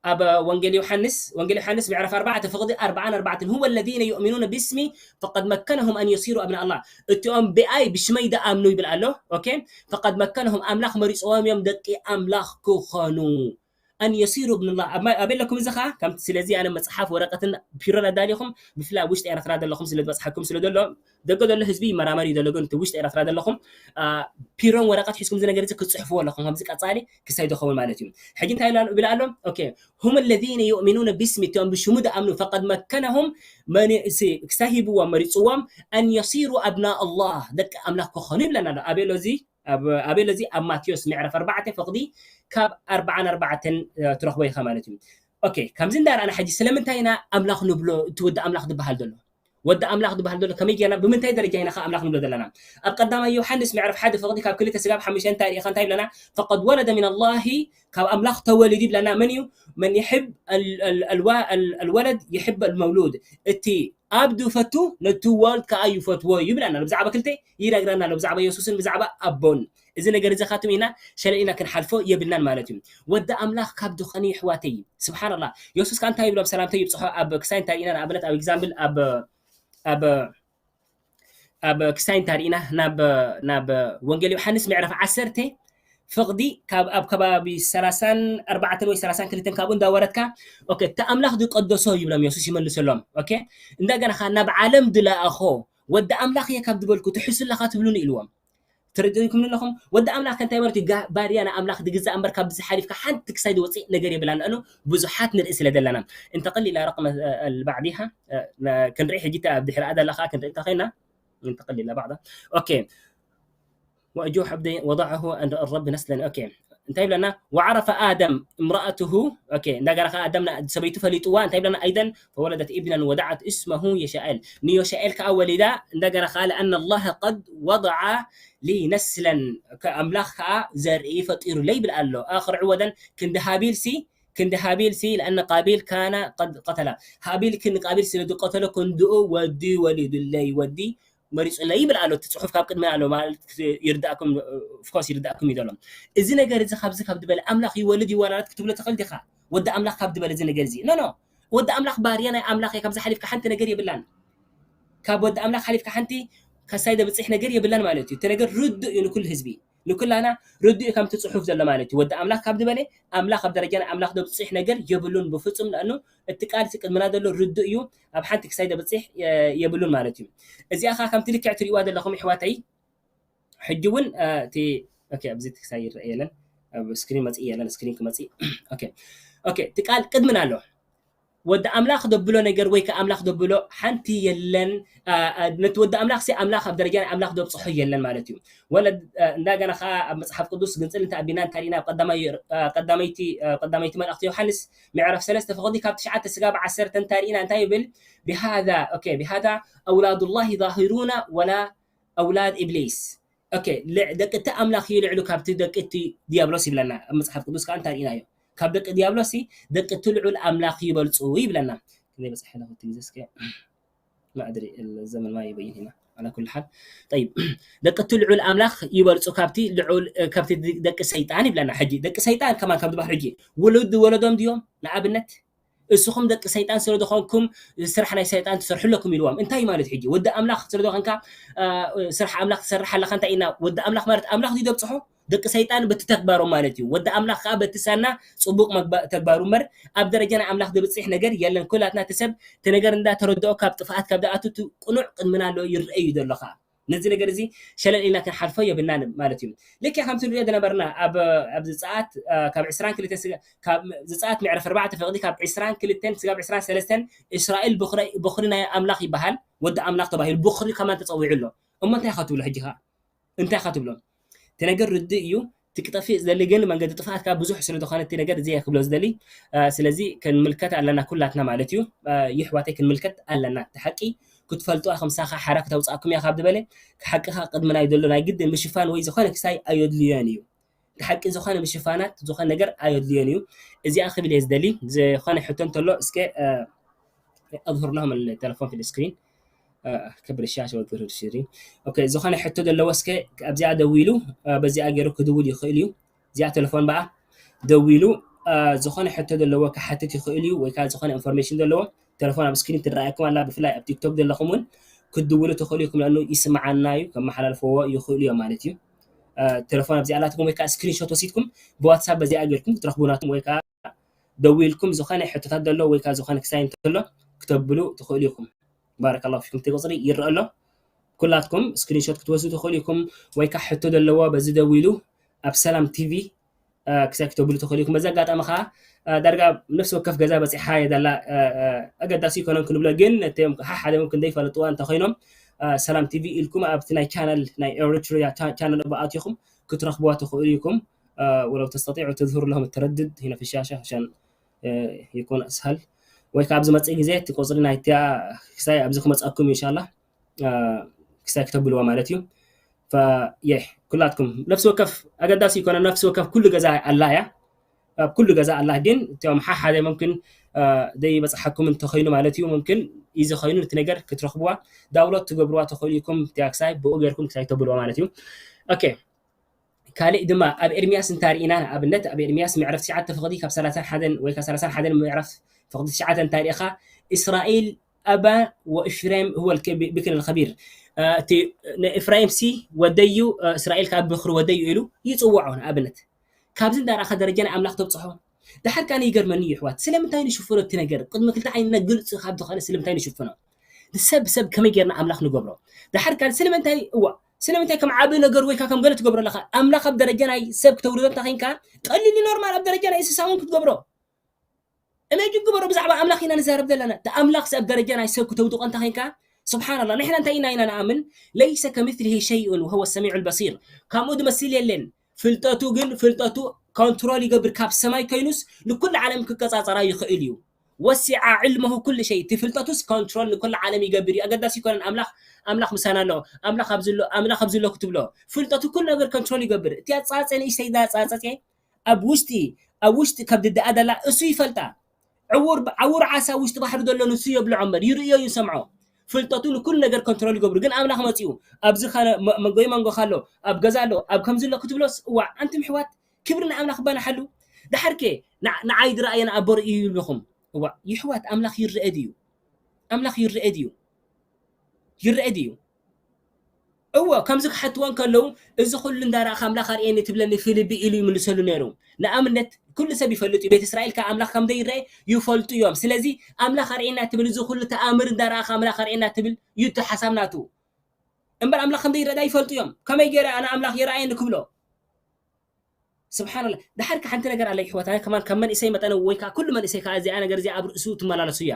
ኣብ ወንጌል ዮሓንስ ወንጌል ዮሓንስ ምዕራፍ ኣርባዕተ ፍቕዲ ኣርባዓን ኣርባዕተን هو الذين يؤمنون باسمي فقد مكنهم أن يصيروا أبناء الله እቲኦም ብኣይ ብሽመይ ደኣምኑ ይብል ኣሎ ኦኬ فقد مكنهم ኣምላኽ መሪፅዎም እዮም ደቂ ኣምላኽ ክኾኑ أن يصيروا ابن الله ኣበይ ኣለኩም እዚ ኸዓ ከምቲ ስለዚ ኣነ መፅሓፍ ወረቀትን ፒሮን ኣዳሊኹም ብፍላይ ኣብ ውሽጢ ኤረትራ ዘለኹም ስለ ዝበፅሓኩም ስለ ዘሎ ደገ ዘሎ ህዝቢ ይመራመር እዩ ዘሎ ግን እቲ ውሽጢ ኤረትራ ዘለኹም ፒሮን ወረቀት ሒዝኩም እዚ ነገር እዚ ክትፅሕፍዎ ኣለኹም ከምዚ ቀፃሊ ክሳይ ዝኸውን ማለት እዩ ሕጂ እንታይ ይብላ ኣሎ هم الذين يؤمنون باسمي እቲኦም ብሽሙ ዝኣምኑ فقد مكنهم ክሳይ ሂብዎም መሪፅዎም أن يصيروا أبناء الله ደቂ ኣምላኽ ክኾኑ ይብለና ኣሎ ኣበይ ኣሎ እዚ ኣበይ ኣሎ እዚ ኣብ ማቴዎስ ምዕራፍ ኣርባዕተ ፍቕዲ ካብ ኣርባዓን ኣርባዕተን ትረኽቦ ኢኻ ማለት እዩ ኦኬ ከምዚ እንዳርኣና ሕጂ ስለምንታይ ኢና ኣምላኽ ንብሎ እቲ ወዲ ኣምላኽ ዝበሃል ዘሎ ወዲ ኣምላኽ ዝበሃል ዘሎ ከመይ ጌርና ብምንታይ ደረጃ ኢና ኣምላኽ ንብሎ ዘለና ኣብ ቀዳማይ ዮሃንስ ምዕራፍ ሓደ ፍቕዲ ካብ ክልተ ስጋብ ሓሙሽተ እንታይ ርኢኻ እንታይ ይብለና فقد ولد من الله ካብ ኣምላኽ ተወሊዱ ይብለና መን እዩ من يحب الولد يحب المولود እቲ ኣብ ዝፈቱ ነቲ ወልድ ከዓ ይፈትዎ ይብለና ብዛዕባ ክልተ ይነግረና ኣሎ ብዛዕባ የሱስን ብዛዕባ ኣቦን እዚ ነገር እዚ ካትም ኢና ሸለል ኢና ክንሓልፎ የብልናን ማለት እዩ ወዲ ኣምላኽ ካብ ዝኾነ ይሕዋተይ ስብሓንላ የሱስ ከዓ እንታይ ይብሎም ሰላምታ ይብፅሖ ኣብ ክሳይ እንታይ ኢና ንኣብነት ኣብ ኤግዛምፕል ኣብ ኣብ ኣብ ክሳይ እንታይ ርኢና ናብ ናብ ወንጌል ዮሓንስ ምዕራፍ ዓሰርተ ፍቕዲ ካብ ኣብ ከባቢ ሰላሳን ኣርባዕተን ወይ ሰላሳን ክልተን ካብኡ እንዳወረድካ፣ ኦኬ፣ እቲ ኣምላኽ ዝቀደሶ ይብሎም የሱስ ይመልሰሎም። ኦኬ፣ እንደገና ኸዓ ናብ ዓለም ዝለኣኾ ወዲ ኣምላኽ እየ ካብ ዝበልኩ ትሕሱ ኣለኻ ትብሉኒ ኢልዎም። ተረዲእኩም ኣለኹም? ወዲ ኣምላኽ ከ እንታይ ማለት እዩ? ጋ-፣ ባርያ ንኣምላኽ ዝግዛእ እምበር ካብ ዝሓሊፍካ ሓንቲ ክሳይ ዝወፅእ ነገር የብላን። ንኣኑ ብዙሓት ንርኢ ስለ ዘለና። እንተቕል ኢላ ረቕመ፣ እ፣ እ፣ ባዕዲሃ፣ እ፣ ነ-፣ ክንርኢ ሕጂ እታ ኣብ ድሕሪኣ ዘላ ኸዓ ክንርኢ እንተኸይና፣ እንተቕል ኢላ ባዕዳ። ኦኬ። ወእጁ ሕብዲ ወضعه عند الرب نسلا። ኦኬ። እንታይ ይብለና? وعرف آدم امرأته። ኦኬ። እንደገና ኸዓ ኣዳም ና-፣ ሰበይቱ ፈሊጥዋ። እንታይ ይብለና? أيضا فولدت ابنا ودعت اسمه يشاءل። ንዮሻኤል ከዓ ወሊዳ። እንደገና ኸዓ لأن الله قد وضع لي نسلا። ከ-፣ ኣምላኽ ከዓ ዘርኢ ፈጢሩለይ ይብል ኣሎ። ኣኽር ዕወደን ክንዲ ሃቢል ሲ፣ ክንዲ ሃቢል ሲ፣ لأن قابيل كان قد قتل። ሃቢል ክንዲ ቃቢል ስለ ዝቀተሎ ክንድኡ ወዲ ወሊዱለይ፣ ወዲ መሪጹለይ ይብል ኣሎ። እቲ ጽሑፍ ካብ ቅድሚ ኣሎ ማለት ይርዳእኩም፣ of course ይርዳእኩም እዩ ዘሎ። እዚ ነገር እዚ ካብዚ ካብ ዝበለ ኣምላኽ ይወልድ ይወላለት ክትብሎ ትኽእል ዲኻ? ወዲ ኣምላኽ ካብ ዝበለ እዚ ነገር እዚ። ኖ፣ ኖ። ወዲ ኣምላኽ ባርያ ናይ ኣምላኽ እየ፣ ካብዚ ሓሊፍካ ሓንቲ ነገር የብላን። ካብ ወዲ ኣምላኽ ሓሊፍካ ሓንቲ ከሳይ ዘብጽሕ ነገር የብላን ማለት እዩ። እቲ ነገር ርዱእ እዩ ንኩሉ ህዝቢ። ንኩላና ርዱእ እዩ ከምቲ ጽሑፍ ዘሎ ማለት እዩ። ወዲ ኣምላኽ ካብ ዝበለ ኣምላኽ ኣብ ደረጃ ናይ ኣምላኽ ዘብጽሕ ነገር የብሉን ብፍጹም። ንኣኑ እቲ ቃል እቲ ቅድምና ዘሎ ርዱእ እዩ። ኣብ ሓንቲ ክሳይ ዘብጽሕ፣ የ-፣ የብሉን ማለት እዩ። እዚኣ ኸዓ ከምቲ ልክዕ ትርእይዋ ዘለኹም ኣሕዋተይ፣ ሕጂ እውን፣ እ፣ እቲ፣ ኦኬ፣ ኣብዚ እቲ ክሳይ ይረአ የለን። ኣብ ስክሪን መጽእ የለን፣ ስክሪን ክመጽእ። ኦኬ። ኦኬ፣ እቲ ቃል ቅድምና ኣሎ። ወዲ ኣምላኽ ዘብሎ ነገር ወይ ከኣ ኣምላኽ ዘብሎ ሓንቲ የለን። እ፣ እ፣ ነቲ ወዲ ኣምላኽ ሲ ኣምላኽ ኣብ ደረጃ ናይ ኣምላኽ ዘብጽሖ የለን ማለት እዩ። ወለ፣ እ፣ እንደገና ኸኣ ኣብ መጽሓፍ ቅዱስ ግንጽል እንተ ኣቢና እንተ ርኢና ኣብ ቀዳማይ፣ እ፣ ቀዳመይቲ፣ እ፣ ቀዳመይቲ መልእኽቲ ዮሃንስ ምዕራፍ ሰለስተ ፍቕዲ ካብ ትሽዓተ ስጋብ ዓሰርተ እንተ ርኢና እንታይ ይብል? ብሃዛ፣ ኦኬ፣ ብሃዛ ኣውላዱላሂ ዛሂሩና ወላ ኣውላድ ኢብሊስ። ኦኬ፣ ል-፣ ደቂ እቲ ኣምላኽ እዩ ልዕሉ ካብቲ ደቂ እቲ ዲያብሎስ ይብለና። ኣብ መጽሓፍ ቅዱስ ከኣ እንታይ ርኢናዮ? ካብ ደቂ ዲያብሎስ ሲ ደቂ እቲ ልዑል ኣምላኽ ይበልጹ ይብለና። ክንደይ በጽሐ ኣለኹ እቲ ግዜ እስከ? ما أدري الزمن ما يبين هنا. على كل حال. طيب. ደቂ እቲ ልዑል ኣምላኽ ይበልጹ ካብቲ ልዑል፣ እ፣ ካብቲ ድ-፣ ደቂ ሰይጣን ይብለና። ሕጂ ደቂ ሰይጣን ከማን ካብ ዝበሃል ሕጂ ውሉድ ወለዶም ድዮም? ንኣብነት እስኹም ደቂ ሰይጣን ስለ ዝኾንኩም ስራሕ ናይ ሰይጣን ትሰርሑ ኣለኩም ኢልዎም። እንታይ ማለት ሕጂ? ወዲ ኣምላኽ ስለ ዝኾንካ፣ እ፣ ስራሕ ኣምላኽ ትሰርሕ ኣለኻ እንታይ ኢና? ወዲ ኣምላኽ ማለት ኣምላኽ ድዩ ዘብጽሖ? ደቂ ሰይጣን በቲ ተግባሮም ማለት እዩ። ወዲ ኣምላኽ ከኣ በቲ ሳና ጽቡቕ መግባ-፣ ተግባሩ እምበር ኣብ ደረጃ ናይ ኣምላኽ ዘብጽሕ ነገር የለን። ኩላትና እቲ ሰብ እቲ ነገር እንዳተረድኦ ካብ ጥፍኣት ካብ ዝኣቱ እቲ ቅኑዕ ቅድምና ኣሎ ይረአ እዩ ዘሎ ከኣ። ነዚ ነገር እዚ ሸለል ኢልና ክንሓልፎ የብልናን ማለት እዩ። ልክዕ ከምቲ ንሪኦ ዝነበርና ኣብ፣ ኣብ ዘጸኣት፣ እ፣ ካብ ዕስራን ክልተን ስጋ-፣ ካብ ዘጸኣት ምዕራፍ ኣርባዕተ ፍቕዲ ካብ ዕስራን ክልተን ስጋብ ዕስራን ሰለስተን እስራኤል ብኹሪ፣ ብኹሪ ናይ ኣምላኽ ይበሃል፣ ወዲ ኣምላኽ ተባሂሉ ብኹሪ ከማን ተጸዊዑ ኣሎ። እሞ እንታይ ኢኻ ትብሎ ሕጂ ኸኣ? እንታይ ኢኻ ትብሎ? እቲ ነገር ርዱእ እዩ። እቲ ክጠፍእ ዝደሊ ግን መንገዲ ጥፍኣት ከኣ ብዙሕ ስለ ዝኾነ እቲ ነገር እዚ እየ ክብሎ ዝደሊ። እ፣ ስለዚ ክንምልከት ኣለና ኩላትና ማለት እዩ። እ፣ የሕዋተይ ክንምልከት ኣለና። እቲ ሓቂ ክትፈልጡ፣ ከምሳኻ ሓራ ክተውጽኣኩም እያ ካብ ዝበለ፣ ሓቂ ከኣ ቅድሚ ናይ ዘሎ ናይ ግድን ምሽፋን ወይ ዝኾነ ክሳይ ኣየድልዮን እዩ። እቲ ሓቂ ዝኾነ ምሽፋናት፣ ዝኾነ ነገር ኣየድልዮን እዩ። እዚኣ ክብል እየ ዝደሊ። ዝኾነ ሕቶ እንተሎ እስከ፣ እ፣ أظهر لهم التلفون في السكرين. እ፣ كبر الشاشة واظهر الشرين. ኦኬ፣ ዝኾነ ሕቶ ዘለዎ እስከ ኣብዚኣ ደዊሉ፣ እ፣ በዚኣ ገይሩ ክድውል ይኽእል እዩ። እዚኣ ቴሌፎን በኣ ደዊሉ፣ እ፣ ዝኾነ ሕቶ ዘለዎ ክሓትት ይኽእል እዩ፣ ወይ ከዓ ዝኾነ ኢንፎርሜሽን ዘለዎ ቴሌፎን ኣብ ስክሪን ትረኣየኩም ኣላ፣ ብፍላይ ኣብ ቲክቶክ ዘለኹም እውን ክትድውሉ ትኽእሉ ኢኹም፣ ለኣኑ ይስምዓና እዩ፣ ከመሓላልፈዎ ይኽእሉ እዮም ማለት እዩ። እ፣ ቴሌፎን ኣብዚኣ ኣላትኩም ወይ ከዓ ስክሪንሾት ወሲድኩም ብዋትሳፕ በዚኣ ገይርኩም ክትረኽቡናትኩም ወይ ከዓ ደዊልኩም ዝኾነ ሕቶታት ዘሎ ወይ ከዓ ዝኾነ ክሳይ እንተሎ ክተብሉ ትኽእሉ ኢኹም። ባረከላሁ ፊኩም። እቲ ቁፅሪ ይረአ ኣሎ። ኩላትኩም ስክሪንሾት ክትወስዱ ትኽእሉ ኢኹም ወይ ከዓ ሕቶ ዘለዎ በዚ ደዊሉ ኣብ ሰላም ቲቪ፣ እ፣ ክሳይ ክተብሉ ትኽእሉ ኢኹም። በዚ ኣጋጣሚ ከዓ፣ እ፣ ዳርጋ ነፍሲ ወከፍ ገዛ በፂሓ እየ ዘላ፣ እ፣ እ፣ ኣገዳሲ ኣይኮነን ክንብሎ፣ ግን ነቶም ሓሓደ እውን ክንደይ ይፈልጥዋ እንተኾይኖም፣ እ፣ ሰላም ቲቪ ኢልኩም ኣብቲ ናይ ቻነል፣ ናይ ኤሪትሪያ ቻ-፣ ቻነል እባ ኣቲኹም ክትረኽብዋ ትኽእሉ ኢኹም። እ፣ ወለው ተስተጢዑ ተዝህሩ ለሁም ተረድድ ሂነ ፊ ሻሻ ዐሻን፣ እ፣ የኩን ኣስሃል። ወይ ከዓ ኣብዚ መፅእ ግዜ እቲ ቁፅሪ ናይታ ክሳይ ኣብዚ ክመፅኣኩም እዩ፣ ኢንሻላህ። እ፣ ክሳይ ክተብልዋ ማለት እዩ። ፈ-፣ የ-፣ ኩላትኩም ነፍሲ ወከፍ ኣገዳሲ ይኮነ፣ ነፍሲ ወከፍ ኩሉ ገዛ ኣላ እያ። ኣብ ኩሉ ገዛ ኣላ፣ ግን እቶም ሓሓደ ሙምክን፣ እ፣ ዘይበፅሓኩም እንተኾይኑ ማለት እዩ፣ ሙምክን እዚ ኾይኑ ነቲ ነገር ክትረኽብዋ ዳውንሎድ ትገብርዋ ትኽእሉ ኢኹም። እቲኣ ክሳይ ብኡ ጌርኩም ክሳይ ተብልዋ ማለት እዩ። ኦኬ። ካልእ ድማ ኣብ ኤርምያስ እንተሪኢና፣ ንኣብነት ኣብ ኤርምያስ ምዕራፍ ትሽዓተ ፍቕዲ ካብ ሰላሳን ሓደን ወይ ካብ ሰላሳን ሓደን ምዕራፍ ፍቕዲ ትሽዓተ እንተሪኢኻ፣ እስራኤል أبا وإفرايم هو الكبي-، بكر الخبير። እቲ ንእፍራይም ሲ ወደዩ፣ እስራኤል ካብ ብኽሪ ወደዩ ኢሉ ይጽውዖ። ንኣብነት ካብዚ እንዳረኣኻ ደረጃ ናይ ኣምላኽ ተብጽሖ። ድሓር ከኣ ይገርመኒ እዩ ኣሕዋት፣ ስለምንታይ ንሽፍኖ እቲ ነገር? ቅድሚ ክልተ ዓይንና ግልጺ ካብ ዝኾነ ስለምንታይ ንሽፍኖ? ንሰብ ሰብ ከመይ ጌርና ኣምላኽ ንገብሮ? ድሓር ከኣ ስለምንታይ፣ እዋ፣ ስለምንታይ ከም ዓቢ ነገር ወይ ከኣ ከም ገለ ትገብሮ ኣለኻ? ኣምላኽ ኣብ ደረጃ ናይ ሰብ ክተውርዶ እንተ ኼንካ፣ ቀሊል እዩ፣ ኖርማል፣ ኣብ ደረጃ ናይ እንስሳ እውን ክትገብሮ። እመጅ ግበሮ፣ ብዛዕባ ኣምላኽ ኢና ንዛረብ ዘለና። እቲ ኣምላኽሲ ኣብ ደረጃ ናይ ሰብ ክተውድቖ እንተ ኼንካ፣ ስብሓንላህ፣ ንሕና እንታይ ኢና ኢና ንኣምን? ለይሰ ከምስሊሂ ሸይኡን ወሁወ ሰሚዑል በሲር። ከምኡ ዝመስል የለን። ፍልጠቱ ግን፣ ፍልጠቱ ኮንትሮል ይገብር፣ ካብ ሰማይ ኮይኑስ ንኩሉ ዓለም ክቀጻጸራ ይኽእል እዩ። ወሲዓ ዕልመሁ ኩሉ ሸይ፣ እቲ ፍልጠቱስ ኮንትሮል ንኩሉ ዓለም ይገብር እዩ። ኣገዳሲ ይኮነን ኣምላኽ፣ ኣምላኽ ምሳና ኣሎ፣ ኣምላኽ ኣብዚ ኣሎ፣ ኣምላኽ ኣብዚ ኣሎ ክትብሎ። ፍልጠቱ ኩሉ ነገር ኮንትሮል ይገብር። እቲ ኣጻጸ ንእሽተይ ዳ ኣጻጸ ኣብ ውሽጢ፣ ኣብ ውሽጢ ከብዲ ደኣ ደላ እሱ ይፈልጣ። ዕውር፣ ዕውር ዓሳ ውሽጢ ባሕሪ ዘሎ ንሱ የብልዖ እምበር፣ ይርእዮ እዩ፣ ይሰምዖ። ፍልጠቱ ንኩሉ ነገር ኮንትሮል ይገብሩ። ግን ኣምላኽ መጺኡ፣ ኣብዚ ኸ መ-፣ መጎይ መንጎ ካሎ፣ ኣብ ገዛ ኣሎ፣ ኣብ ከምዚ ኣሎ ክትብሎስ፣ እዋእ፣ ኣንቱም ኣሕዋት፣ ክብሪ ንኣምላኽ ባናሓሉ። ደሓርከ፣ ንዓ-፣ ንዓይ ዝረኣየ ንኣቦ ርእዩ ይብልኹም። እዋእ፣ የሕዋት፣ ኣምላኽ ይረአ ድዩ? ኣምላኽ ይረአ ድዩ? ይረአ ድዩ? እወ፣ ከምዚ ክሓትዎ እንከለዉ፣ "እዚ ኹሉ እንዳረኣኻ ኣምላኽ ኣርእየኒ ትብለኒ ፊልቢ?" ኢሉ ይምልሰሉ ነይሩ። ንኣብነት፣ ኩሉ ሰብ ይፈልጥ እዩ፣ ቤት እስራኤል ከኣ ኣምላኽ ከም ዘይረኣየ ይፈልጡ እዮም። ስለዚ፣ "ኣምላኽ ኣርእየና" ትብል፣ እዚ ኹሉ ተኣምር እንዳረኣኻ ኣምላኽ ኣርእየና ትብል እዩ እቲ ሓሳብ ናቱ። እምበር ኣምላኽ ከም ዘይረዳ ይፈልጡ እዮም። ከመይ ገይረ ኣነ ኣምላኽ የረኣየኒ ክብሎ? ስብሓንላህ። ደሓር ከ ሓንቲ ነገር ኣላ ይሕዋት፣ ኣነ ከማን ካብ መንእሰይ መጠነ ወይ ከኣ ኩሉ መንእሰይ ከኣ እዚኣ ነገር እዚኣ ኣብ ርእሱ ትመላለሱ እያ።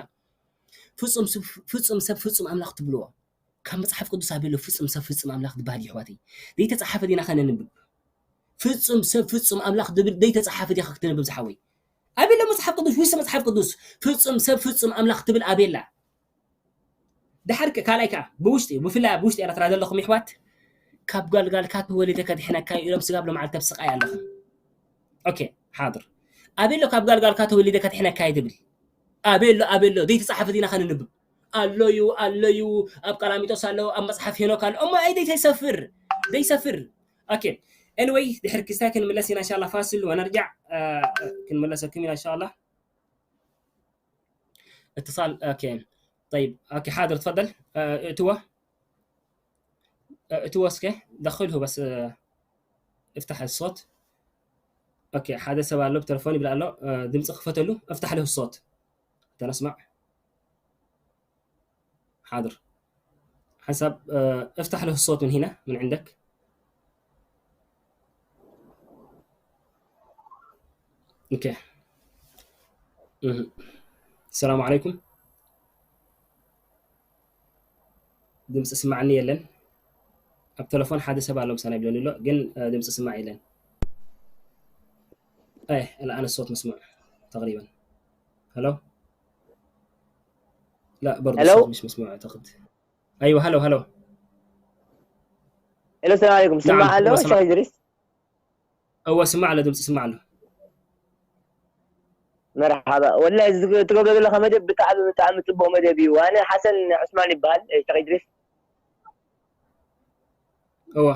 ፍጹም ስብ-፣ ፍጹም ሰብ ፍጹም ኣምላኽ ትብልዎ። ካብ መጽሓፍ ቅዱስ ኣበሎ ፍጹም ሰብ ፍጹም ኣምላኽ ዝበሃል እዩ ኣሕዋተይ። ዘይተጻሓፈ ዲና ከነንብብ? ፍጹም ሰብ ፍጹም ኣምላኽ ዝብል ዘይተጻሓፈ ዲኻ ክትነብብ ዝሓወይ? ኣበሎ መጽሓፍ ቅዱስ፣ ውስጥ መጽሓፍ ቅዱስ ፍጹም ሰብ ፍጹም ኣምላኽ ትብል ኣበላ? ደሓር ከ-፣ ካልኣይ ከኣ ብውሽጢ፣ ብፍላይ ኣብ ውሽጢ ኤርትራ ዘለኹም የሕዋት፣ ካብ ጓልጓልካ ተወሊደ ከድሕነካ እዩ ኢሎም ስጋብ ሎማዓልቲ ኣብ ስቓይ ኣለኹም። ኦኬ፣ ሓድር። ኣበሎ ካብ ጓልጓልካ ተወሊደ ከድሕነካ እዩ ትብል? ኣበሎ፣ ኣበሎ፣ ዘይተጻሓፈ ዲና ከነንብብ? ኣሎዩ፣ ኣሎዩ፣ ኣብ ቀላሚጦስ ኣሎ፣ ኣብ መጽሓፍ ሄኖክ ኣሎ። እሞ ኣይ ደይተይሰፍር፣ ደይሰፍር። ኦኬ። ኤኒወይ፣ ድሕሪ ክስታይ ክንምለስ ኢና ኢንሻላህ። ፋሲል ወነርጃዕ፣ እ፣ ክንምለሰኩም ኢና ኢንሻላህ። اتصال، ኦኬ። طيب، ኦኬ፣ ሓድር፣ ትፈደል። እ፣ እትዎ። እ፣ እትዎ እስከ። ደኽልሁ በስ፣ እ፣ افتح الصوت. ኦኬ፣ ሓደ ሰብ ኣሎ ብተለፎን ይብል ኣሎ። እ፣ ድምፂ ክፈተሉ። افتح له الصوت. ተነስማዕ። ሓድር። ሓንሳብ፣ እ፣ افتح له الصوت من هنا، من عندك. ኦኬ። እህ። ሰላም ዓለይኩም። ድምፂ ስማዕኒ የለን። ኣብ ተለፎን ሓደ ሰብ ኣሎ ምሳና ይብለኒ ኣሎ፣ ግን፣ እ፣ ድምፂ ስማዕ የለን። ኣይ፣ الآن الصوت مسموع تقريبا. هلو؟ لا، برضو الصوت مش مسموع أعتقد. أيوة، هلو، هلو. هلو، السلام عليكم. نعم، سمع هلو، هو سمع. شيخ إدريس؟ እወ፣ ስማዕ ኣሎ፣ ድምፂ ስማዕ ኣሎ። መርሓባ። ወላሂ፣ እዚ ትገብሮ ዘለኻ መደብ ብጣዕሚ፣ ብጣዕሚ ጽቡቕ መደብ እዩ። ኣነ ሓሰን ዑስማን ይበሃል፣ እ፣ ሸኽ ኢድሪስ። እወ።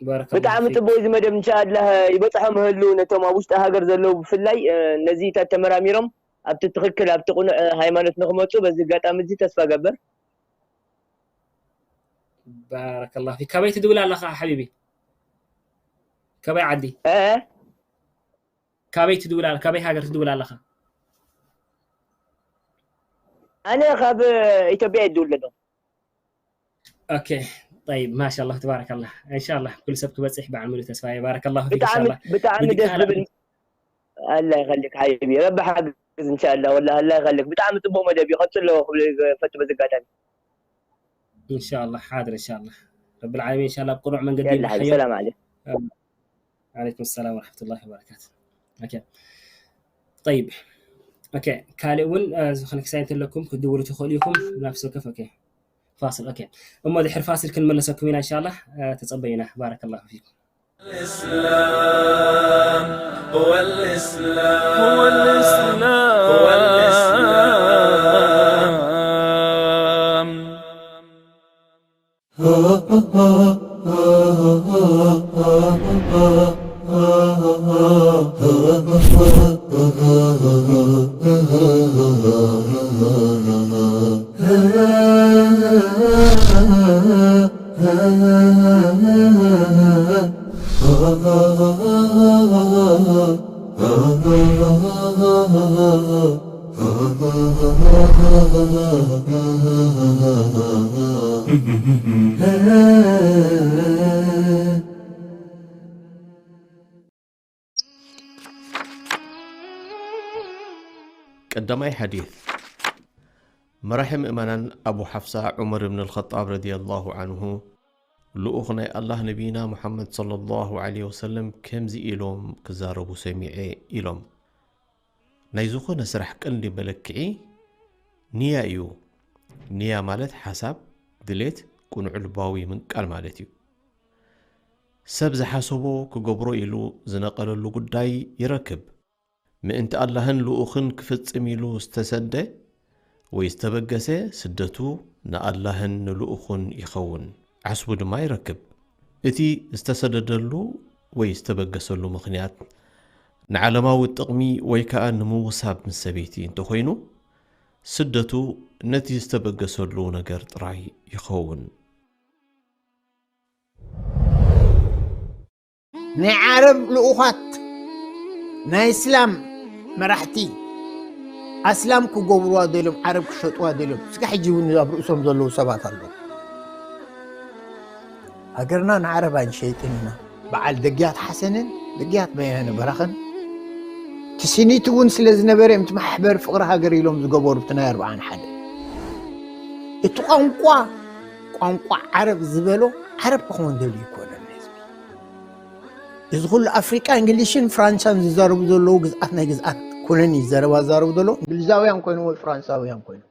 ባረከላሁ ብጣዕሚ ፊክ። ጽቡቕ እዚ መደብ፣ እንሻኣላህ ይበጽሖም ይህሉ ነቶም ኣብ ውሽጢ ሃገር ዘለዉ ብፍላይ፣ እ፣ ነዚታት ተመራሚሮም ኣብቲ ትኽክል፣ ኣብቲ ቅኑዕ፣ እ፣ ሃይማኖት ንኽመጹ በዚ ኣጋጣሚ እዚ ተስፋ እገብር። ባረከላሁ ፊክ። ካበይ ትድውል ኣለኻ ሓቢቢ? ካበይ ዓዲ? እ? ካበይ ትድውል ኣለ-፣ ካበይ ሃገር ትድውል ኣለኻ? ኣነ ካብ ኢትዮጵያ እየ ዝድውል ዘለኹ። ኦኬ፣ ጠይብ፣ ማሻላህ፣ ተባረከላህ። እንሻላህ ኩሉ ሰብ ክበፅሕ በዓል ሙሉእ ተስፋ እየ። ባረከላሁ ፊክ፣ ብጣዕሚ፣ እንሻላህ። ብጣዕሚ ደስ ብድቃላ ዝብል። ኣላህ ይኸልክ ሓቢቢ፣ ረቢ ሓግዝ እንሻላህ። ወላሂ ኣላህ ይኸልክ። ብጣዕሚ ፅቡቕ መደብ እዩ፣ ቀፅሎ ክብል ይፈቱ በዚ ኣጋጣሚ። እንሻላህ፣ ሓድር፣ እንሻላህ። ረብል ዓለሚን፣ እንሻላህ፣ ኣብ ቅኑዕ መንገዲ የላ ሓቢቢ፣ ይምርሓዮ። ሰላም ዓለይኩም። ዓለይኩም ሰላም ወረሕመቱላሂ ወበረካቱ። ኦኬ። ጠይብ። ኦኬ። ካልእ እውን፣ እ፣ ዝኾነ ክሳይ እንተለኩም ክትድውሉ ትኽእሉ ኢኹም። ናብሲ ወከፍ፣ ኦኬ። ፋስል፣ ኦኬ። እሞ ድሕሪ ፋስል ክንመለሰኩም ኢና፣ እንሻላህ። እ፣ ተጸበዩና። ባረከላሁ ፊኩም። الإسلام هو الإسلام هو الإسلام هو الإسلام. ቀዳማይ ሓዲት። መራሒ ምእመናን ኣቡ ሓፍሳ ዑመር እብን ኣልኸጣብ ረዲየላሁ ዓንሁ፣ ልኡኽ ናይ ኣላህ ነቢይና ሙሓመድ ሰለላሁ ዓለይሂ ወሰለም ከምዚ ኢሎም ክዛረቡ ሰሚዐ ኢሎም። ናይ ዝኾነ ስራሕ ቀንዲ መለክዒ ንያ እዩ። ንያ ማለት ሓሳብ፣ ድሌት፣ ቅኑዕ ልባዊ ምንቃል ማለት እዩ። ሰብ ዝሓሰቦ ክገብሮ ኢሉ ዝነቐለሉ ጉዳይ ይረክብ። ምእንቲ ኣላህን ልኡኽን ክፍጽም ኢሉ ዝተሰደ ወይ ዝተበገሰ ስደቱ ንኣላህን ንልኡኹን ይኸውን፣ ዓስቡ ድማ ይረክብ። እቲ ዝተሰደደሉ ወይ ዝተበገሰሉ ምኽንያት ንዓለማዊ ጥቕሚ ወይ ከኣ ንምውሳብ ምስ ሰበይቲ እንተኾይኑ፣ ስደቱ ነቲ ዝተበገሰሉ ነገር ጥራይ ይኸውን። ናይ ዓረብ ልኡኻት ናይ እስላም መራሕቲ ኣስላም ክገብርዋ ደልዮም፣ ዓረብ ክሸጥዋ ደልዮም። እስካ ሕጂ እውን ኣብ ርእሶም ዘለዉ ሰባት ኣለዉ። ሃገርና ንዓረብ ኣይንሸይጥን ኢና። በዓል ደግያት ሓሰንን ደግያት በያነ በራኸን ትስኒት እውን ስለ ዝነበረ እዮም እቲ ማሕበር ፍቕሪ ሃገር ኢሎም ዝገበሩ እቲ ናይ ኣርብዓን ሓደ። እቲ ቋንቋ፣ ቋንቋ ዓረብ ዝበሎ ዓረብ ክኸውን ደልዩ ይኮነን ህዝቢ። እዚ ኩሉ ኣፍሪቃ እንግሊሽን ፍራንሳን ዝዛረቡ ዘለዉ ግዝኣት ናይ ግዝኣት ኩነን እዩ ዘረባ ዝዛረቡ ዘለዉ እንግሊዛውያን ኮይኖም ወይ ፍራንሳውያን ኮይኖም።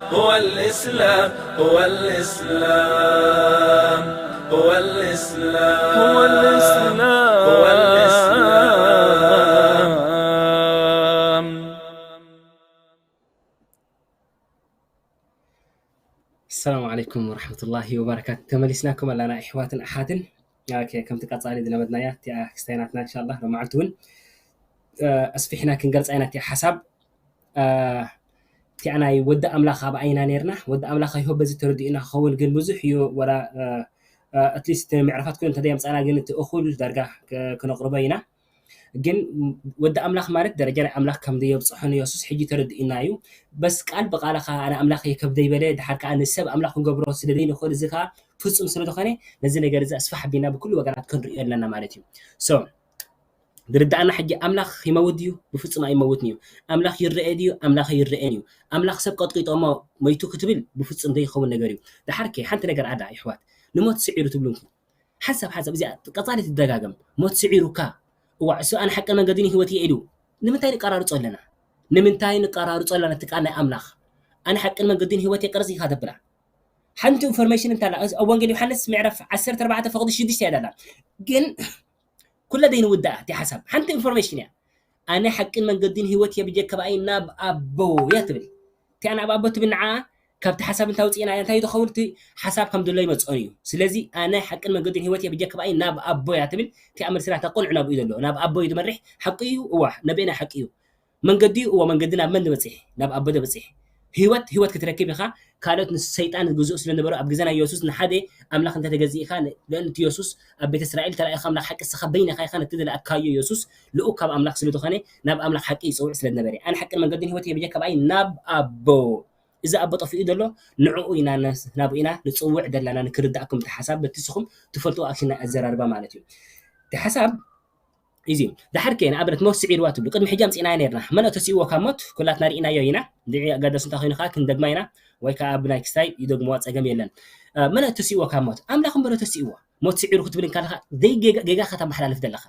هو الإسلام، هو الإسلام، هو الإسلام، هو الإسلام، هو الإسلام. السلام عليكم ورحمة الله وبركاته. ተመሊስናኩም ኣላና ኣሕዋትን ኣሓትን። ኦኬ፣ ከምቲ ቀጻሊ ዝለመድናያ እቲኣ ክስታይ ናትና፣ እንሻላ፣ ሎማዓልቲ እውን፣ እ፣ ኣስፊሕና ክንገልጻ ኢና እቲኣ ሓሳብ። እ፣ እቲኣ ናይ ወዲ ኣምላኽ ኣብ ዓይና ነይርና። ወዲ ኣምላኽ ኣይሆ በዚ ተረዲእና ክኸውን ግን ብዙሕ እዩ፣ ወላ፣ እ፣ እ፣ ኣትሊስት እቲ ምዕራፋት ኩሉ እንተዘይ ኣምጻእና ግን እቲ እኹል ዳርጋ ክ-፣ ክነቕርቦ ኢና። ግን ወዲ ኣምላኽ ማለት ደረጃ ናይ ኣምላኽ ከም ዘየብጽሖ ንየሱስ ሕጂ ተረዲእና እዩ። በስ ቃል ብቓል ኸኣ ኣነ ኣምላኽ እየ ከም ዘይበለ፣ ድሓር ከኣ ንሰብ ኣምላኽ ክንገብሮ ስለ ዘይንኽእል፣ እዚ ከኣ ፍጹም ስለ ዝኾነ፣ ነዚ ነገር እዚ ኣስፋሕ ኣቢልና ብኩሉ ወገናት ክንርእዮ ኣለና ማለት እዩ። ሶ፣ ዝርድኣና ሕጂ ኣምላኽ ይመውት ድዩ? ብፍጹም ኣይመውትን እዩ። ኣምላኽ ይረአ ድዩ? ኣምላኽ ኣይረአን እዩ። ኣምላኽ ሰብ ቀጥቂጦሞ መይቱ ክትብል ብፍጹም ዘይኸውን ነገር እዩ። ድሓር ከ ሓንቲ ነገር ኣላ፣ ይሕዋት፣ ንሞት ስዒሩ ትብሉ እንኩም። ሓንሳብ ሓንሳብ እዚኣ ቀጻሊ ትደጋገም። ሞት ስዒሩካ። እዋዕ፣ እሱ ኣነ ሓቅን መንገድን ህይወት እየ ኢሉ። ንምንታይ ንቀራርጾ ኣለና? ንምንታይ ንቀራርጾ ኣለና? እቲ ቃል ናይ ኣምላኽ፣ ኣነ ሓቅን መንገድን ህይወት እየ ቅርጽ ኢኻ ተብላ። ሓንቲ ኢንፎርሜሽን እንታላ፣ ኣብ ወንጌል ዮሃንስ ምዕራፍ ዓሰርተ ኣርባዕተ ፍቕዲ ሽዱሽተ እያ ዳላ። ግን ኩለ ደይንውዳኣ እቲ ሓሳብ። ሓንቲ ኢንፎርሜሽን እያ። ኣነ ሓቅን መንገድን ህይወት እየ፣ ብጀካ ብኣይ ናብ ኣቦ እያ ትብል። እቲ ኣነ ኣብ ኣቦ ትብል ንዓ ካብቲ ሓሳብ እንታይ ውፅእና እንታይ ትኸውን? እቲ ሓሳብ ከም ድሎ ይመፅኦን እዩ። ስለዚ ኣነ ሓቅን መንገድን ህይወት እየ፣ ብጀካ ብኣይ ናብ ኣቦ እያ ትብል። እቲኣ መልሲ ናታ ቅኑዕ ናብኡ እዩ ዘሎ። ናብ ኣቦ እዩ ዝመርሕ። ሓቂ እዩ፣ እዋ፣ ነቢና ሓቂ እዩ። መንገዲ እዩ፣ እዋ፣ መንገዲ ናብ መን ዝበፅሕ? ናብ ኣቦ ዘብፅሕ። ህይወት፣ ህይወት ክትረክብ ኢኻ። ካልኦት ንሰይጣን ዝግዝኡ ስለ ነበሩ ኣብ ግዜ ናይ የሱስ ንሓደ ኣምላኽ እንተተገዝእ ኢኻ፣ ን-፣ ልእንቲ የሱስ ኣብ ቤተ እስራኤል ተላኢኻ ኣምላኽ ሓቂ ንስኻ በይንኻ ኢኻ ነቲ ዝለኣካዮ የሱስ ልኡክ ካብ ኣምላኽ ስለ ዝኾነ ናብ ኣምላኽ ሓቂ ይጽውዕ ስለ ዝነበረ። ኣነ ሓቅን መንገድን ህይወት እየ ብጀካ ብኣይ ናብ ኣቦ። እዚ ኣቦ ጠፊኡ ዘሎ ንዕኡ ኢና ነስ-፣ ናብኡ ኢና ንጽውዕ ዘለና ንክርዳእኩም እቲ ሓሳብ በቲ ንስኹም ትፈልጥዎ ኣክሽን ናይ ኣዘራርባ ማለት እዩ። እቲ ሓሳብ እዚ እዩ። ድሓር ከ ንኣብነት ሞት ስዒርዋ ትብሉ። ቅድሚ ሕጂ ኣምጺእናዮ ነርና። መን ተሲእዎ ካብ ሞት? ኩላትና ርኢናዮ ኢና። እንድዒ ኣጋዳሲ እንተ ኮይኑ ከዓ ክንደግማ ኢና፣ ወይ ከዓ ብናይ ክስታይ ይደግምዋ፣ ጸገም የለን። እ፣ መን ተሲእዎ ካብ ሞት? ኣምላኽ እምበር ተሲእዎ። ሞት ስዒሩ ክትብል እንከለኻ ዘይጌጋ፣ ጌጋ ከተመሓላልፍ ዘለኻ።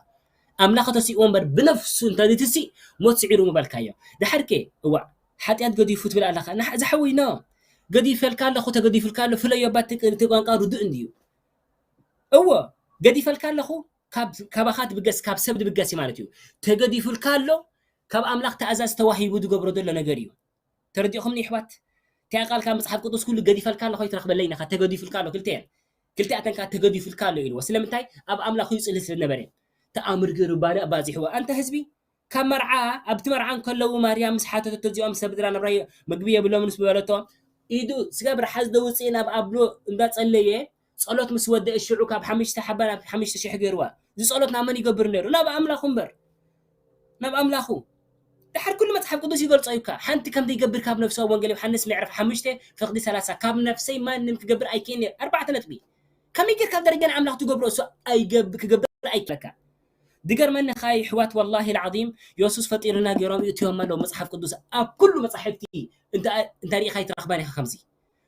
ኣምላኽ ተሲእዎ እምበር ብነፍሱ እንተ ዝትሲእ ሞት ስዒሩ ምበልካዮ። ድሓር ከ፣ እዋእ፣ ሓጢኣት ገዲፉ ትብል ኣለኻ። ንሓ-፣ ዝሓወይ ኖ። ገዲፈልካ ኣለኹ፣ ተገዲፉልካ ኣሎ፣ ፍለዮ ባት እቲ ቋንቋ ርዱእ እንድዩ። እዎ፣ ገዲፈልካ ኣለኹ፣ ካብ፣ ካባኻ ትብገስ፣ ካብ ሰብ ትብገስ እዩ ማለት እዩ። ተገዲፉልካ ኣሎ፣ ካብ ኣምላኽ ትእዛዝ ተዋሂቡ ዝገብሮ ዘሎ ነገር እዩ። ተረዲእኹምኒ ይሕዋት? እቲኣ ቃል ካብ መጽሓፍ ቅዱስ ኩሉ ገዲፈልካ ኣለኹ ኣይትረኽበለይን ኢኻ፣ ተገዲፉልካ ኣሎ፣ ክልተ እየን። ክልቲኣተን ከኣ ተገዲፉልካ ኣሎ ኢልዎ። ስለምንታይ? ኣብ ኣምላኽ እዩ ጽልኢ ስለ ዝነበረ። ተኣምር ገይሩ ባርያ ኣባጺሕዎ። ኣንታ ህዝቢ፣ ካብ መርዓ፣ ኣብቲ መርዓ እንከለዉ ማርያም ምስ ሓተተቶ እዚኦም ሰብ ድራ ናብራ የ-፣ ምግቢ የብሎምን ምስ በለቶ፣ ኢዱ ስጋብ ርሓዝ ደውጽእ ናብ ኣብሎ እንዳጸለየ፣ ጸሎት ምስ ወደአ ሽዑ ካብ ሓሙሽተ ሓባ ናብ ሓሙሽተ ሽሕ ገይርዋ። እዚ ጸሎት ናብ መን ይገብር ነይሩ? ናብ ኣምላኹ እምበር። ናብ ኣምላኹ። ድሓር ኩሉ መጽሓፍ ቅዱስ ይገልጾ እዩ እካ። ሓንቲ ከም ዘይገብር ካብ ነፍሲ ወንጌል ዮሃንስ ምዕራፍ ሓሙሽተ ፍቕዲ ሰላሳ፣ ካብ ነፍሰይ ማንም ክገብር ኣይክእልን እየ። ኣርባዕተ ነጥቢ። ከመይ ጌርካ ኣብ ደረጃ ንኣምላኽ ትገብሮ? እሱ ኣይገብ-፣ ክገብር ኣይክእለካ። ድገርመኒ ኸኣ ይሕዋት፣ ወላሂ ልዓዚም የሱስ ፈጢሩና ገይሮም ይእትዮም ኣለዉ መጽሓፍ ቅዱስ። ኣብ ኩሉ መጻሕፍቲ እንተ-፣ እንተ ርኢኻ ኣይትረኽባን ኢኻ ከምዚ።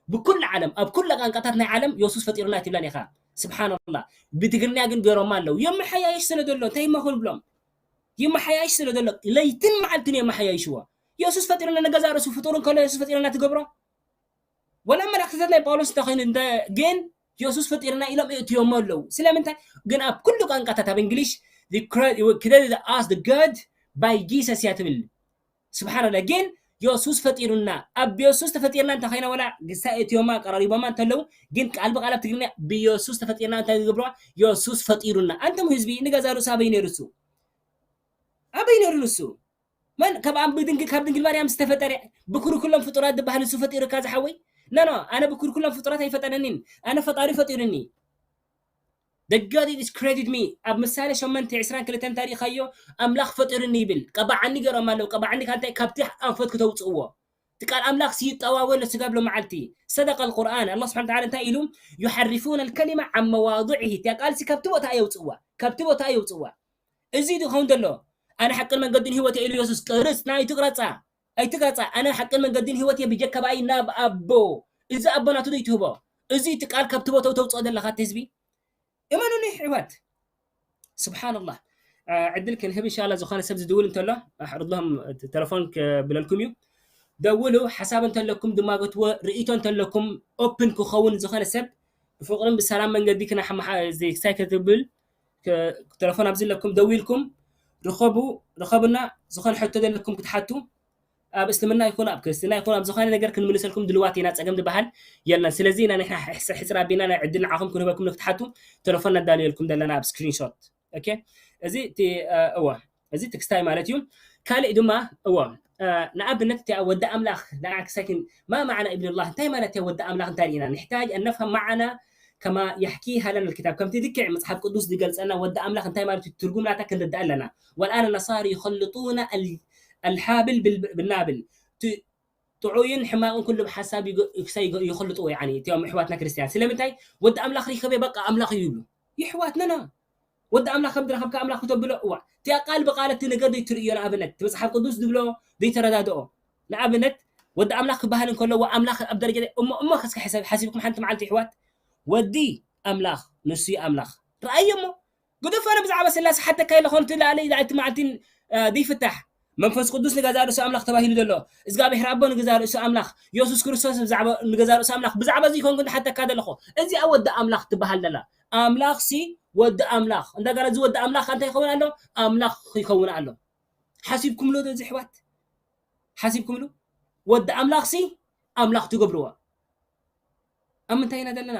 ብኩሉ ዓለም፣ ኣብ ኩሉ ቃንቃታት ናይ ዓለም የሱስ ፈጢሩና ኣይትብላን ኢኻ። ስብሓንላህ። ብትግርኛ ግን ገይሮማ ኣለዉ። የመሓያይሽ ስለ ዘሎ፣ እንታይ እሞ ክንብሎም? ይመሓያይሽ ስለ ዘሎ ለይትን መዓልትን የመሓያይሽዎ። የሱስ ፈጢሩና ንገዛ ርእሱ ፍጡር እንከሎ የሱስ ፈጢሩና ትገብሮ? ወላ መላእክትታት ናይ ጳውሎስ እንተኾይኑ እንተ ግን የሱስ ፈጢሩና ኢሎም እእትዮሞ ኣለዉ። ስለምንታይ? ግን ኣብ ኩሉ ቋንቋታት ኣብ እንግሊሽ the cre-፣ created us the God by Jesus እያ ትብል። ስብሓንላ። ግን የሱስ ፈጢሩና፣ ኣብ የሱስ ተፈጢርና እንተኾይና ወላ ግሳ እእትዮማ ቀራሪቦማ እንተለዉ፣ ግን ቃል ብቃል ኣብ ትግርኛ ብየሱስ ተፈጢርና እንታይ ዝገብርዋ? የሱስ ፈጢሩና። ኣንቱም ህዝቢ ንገዛ ርእሱ ኣበይ ነይሩ እሱ? ኣበይ ነይሩ ንሱ? መን ካብ ኣብ ድንግል፣ ካብ ድንግል ማርያም ዝተፈጠረ ብኩሪ ኩሎም ፍጡራት ዝበሃል ንሱ ፈጢሩካ ዝሓወይ? ኖ፣ ኖ፣ ኣነ ብኩሪ ኩሎም ፍጡራት ኣይፈጠረኒን። ኣነ ፈጣሪ ፈጢሩኒ። The God is created me። ኣብ ምሳሌ ሸሞንተ ዕስራን ክልተን እንተሪእኻዮ፣ ኣምላኽ ፈጢሩኒ ይብል። ቀባዓኒ ገይሮም ኣለዉ። ቀባዓኒ ካብ እንታይ? ካብቲ ኣንፈት ክተውፅእዎ። እቲ ቃል ኣምላኽ ሲ ይጠዋወል ስጋብ ሎመዓልቲ። ሰደቀ ኣልቁርኣን። ኣላህ ስብሓን ተዓላ እንታይ ኢሉ? ዩሓርፉነ ኣልከሊማ ዓን መዋድዒሂ። እቲያ ቃል ሲ ካብቲ ቦታ የውፅእዋ። ካብቲ ቦታ የውፅእዋ። እዚ ዝኸውን ዘሎ፣ ኣነ ሓቅን መንገድን ህይወት ኢሉ የሱስ፣ ቅርጽ ናይ ኣይትቅረጻ፣ ኣይትቅረጻ። ኣነ ሓቅን መንገድን ህይወት እየ፣ ብጀካ ብኣይ ናብ ኣቦ። እዚ ኣቦ ናቱ ዶ ይትህቦ? እዚ እቲ ቃል ካብቲ ቦታኡ ተውጽኦ ዘለኻ እቲ ህዝቢ? እመኑኒ ኣሕዋት። ስብሓንላህ። እ፣ ዕድል ክንህብ እንሻላ፣ ዝኾነ ሰብ ዝድውል እንተሎ፣ ኣሕርዶም ተ-፣ ተለፎን ክብለልኩም እዩ። ደውሉ፣ ሓሳብ እንተለኩም ድማ ገትዎ፣ ርእይቶ እንተለኩም ኦፕን ክኸውን ዝኾነ ሰብ ብፍቅርን ብሰላም መንገዲ ክናሓማሓ-፣ እዚ ክሳይ ክትብል ክ-፣ ተለፎን ኣብዚ ኣለኩም፣ ደዊልኩም ርኸቡ፣ ርኸቡና፣ ዝኾነ ሕቶ ዘለኩም ክትሓቱ፣ ኣብ እስልምና ይኹን ኣብ ክርስትና ይኹን ኣብ ዝኾነ ነገር ክንምልሰልኩም ድልዋት ኢና፣ ጸገም ዝበሃል የለን። ስለዚ ኢና ንሕና ሕጽ-፣ ሕጽር ኣቢልና ናይ ዕድል ንዓኹም ክንህበኩም ንክትሓቱ ተለፎን ነዳልየልኩም ዘለና ኣብ ስክሪንሾት። ኦኬ፣ እዚ እቲ፣ እ፣ እወ፣ እዚ ትክስታይ ማለት እዩ። ካልእ ድማ፣ እወ፣ እ፣ ንኣብነት እቲኣ ወዲ ኣምላኽ ንዓ ክሳይ ክን-፣ ማ ማዕና ኢብንላህ፣ እንታይ ማለት እያ ወዲ ኣምላኽ እንታይ ርኢና? ንሕታጅ ኣን ነፍሃም ማዕና ከማ የሕኪሃ ለና ልኪታብ፣ ከምቲ ልክዕ መጽሓፍ ቅዱስ ዝገልጸና ወዲ ኣምላኽ እንታይ ማለት እዩ ትርጉም ናታ ክንርዳእ ኣለና። ወልኣነ ነሳሪ ይኸልጡና ኣል-፣ ኣልሓብል ብል-፣ ብናብል። እቲ ጥዑይን ሕማቕን ኩሉ ብሓሳብ ይገ-፣ ክሳይ ይገ-፣ ይኸልጥዎ፣ ያኒ እቲኦም ኣሕዋትና ክርስትያን። ስለምንታይ? ወዲ ኣምላኽ ሪኸበ በቃ ኣምላኽ እዩ ይብሉ። ይሕዋትንና ወዲ ኣምላኽ ከም ዝረኸብካ ኣምላኽ ክተብሎ፣ እዋ፣ እቲኣ ቃል ብቓል እቲ ነገር ዘይትርእዮ፣ ንኣብነት፣ እቲ መጽሓፍ ቅዱስ ዝብሎ ዘይተረዳድኦ። ንኣብነት፣ ወዲ ኣምላኽ ክበሃል እንከሎ፣ እዋ፣ ኣምላኽ ኣብ ደረጃ እሞ፣ እሞ ከስከ ሕሰብ፣ ሓሲብኩም ሓንቲ መዓልቲ ይሕዋት፣ ወዲ ኣምላኽ፣ ንሱ እዩ ኣምላኽ። ረኣዮ እሞ፣ ግደፎ፣ ኣነ ብዛዕባ ስላሴ ሓተካ ኢለ፣ ከምቲ ላዕሊ፣ ላዕሊ እቲ መዓልቲ፣ እ፣ ዘይፍታሕ። መንፈስ ቅዱስ ንገዛእ ርእሱ ኣምላኽ ተባሂሉ ዘሎ፣ እግዚኣብሔር ኣቦ ንገዛእ ርእሱ ኣምላኽ፣ የሱስ ክርስቶስ ብዛዕባ፣ ንገዛእ ርእሱ ኣምላኽ፣ ብዛዕባ እዚ ይኮንኩ ዝሓተካ ዘለኹ። እዚኣ ወዲ ኣምላኽ ትበሃል ዘላ። ኣምላኽ ሲ ወዲ ኣምላኽ። እንደገና እዚ ወዲ ኣምላኽ እንታይ ይኸውን ኣሎ? ኣምላኽ ይኸውን ኣሎ። ሓሲብኩምሉ ዶ እዚ ኣሕዋት? ሓሲብኩምሉ? ወዲ ኣምላኽ ሲ ኣምላኽ ትገብርዎ። ኣብ ምንታይ ኢና ዘለና?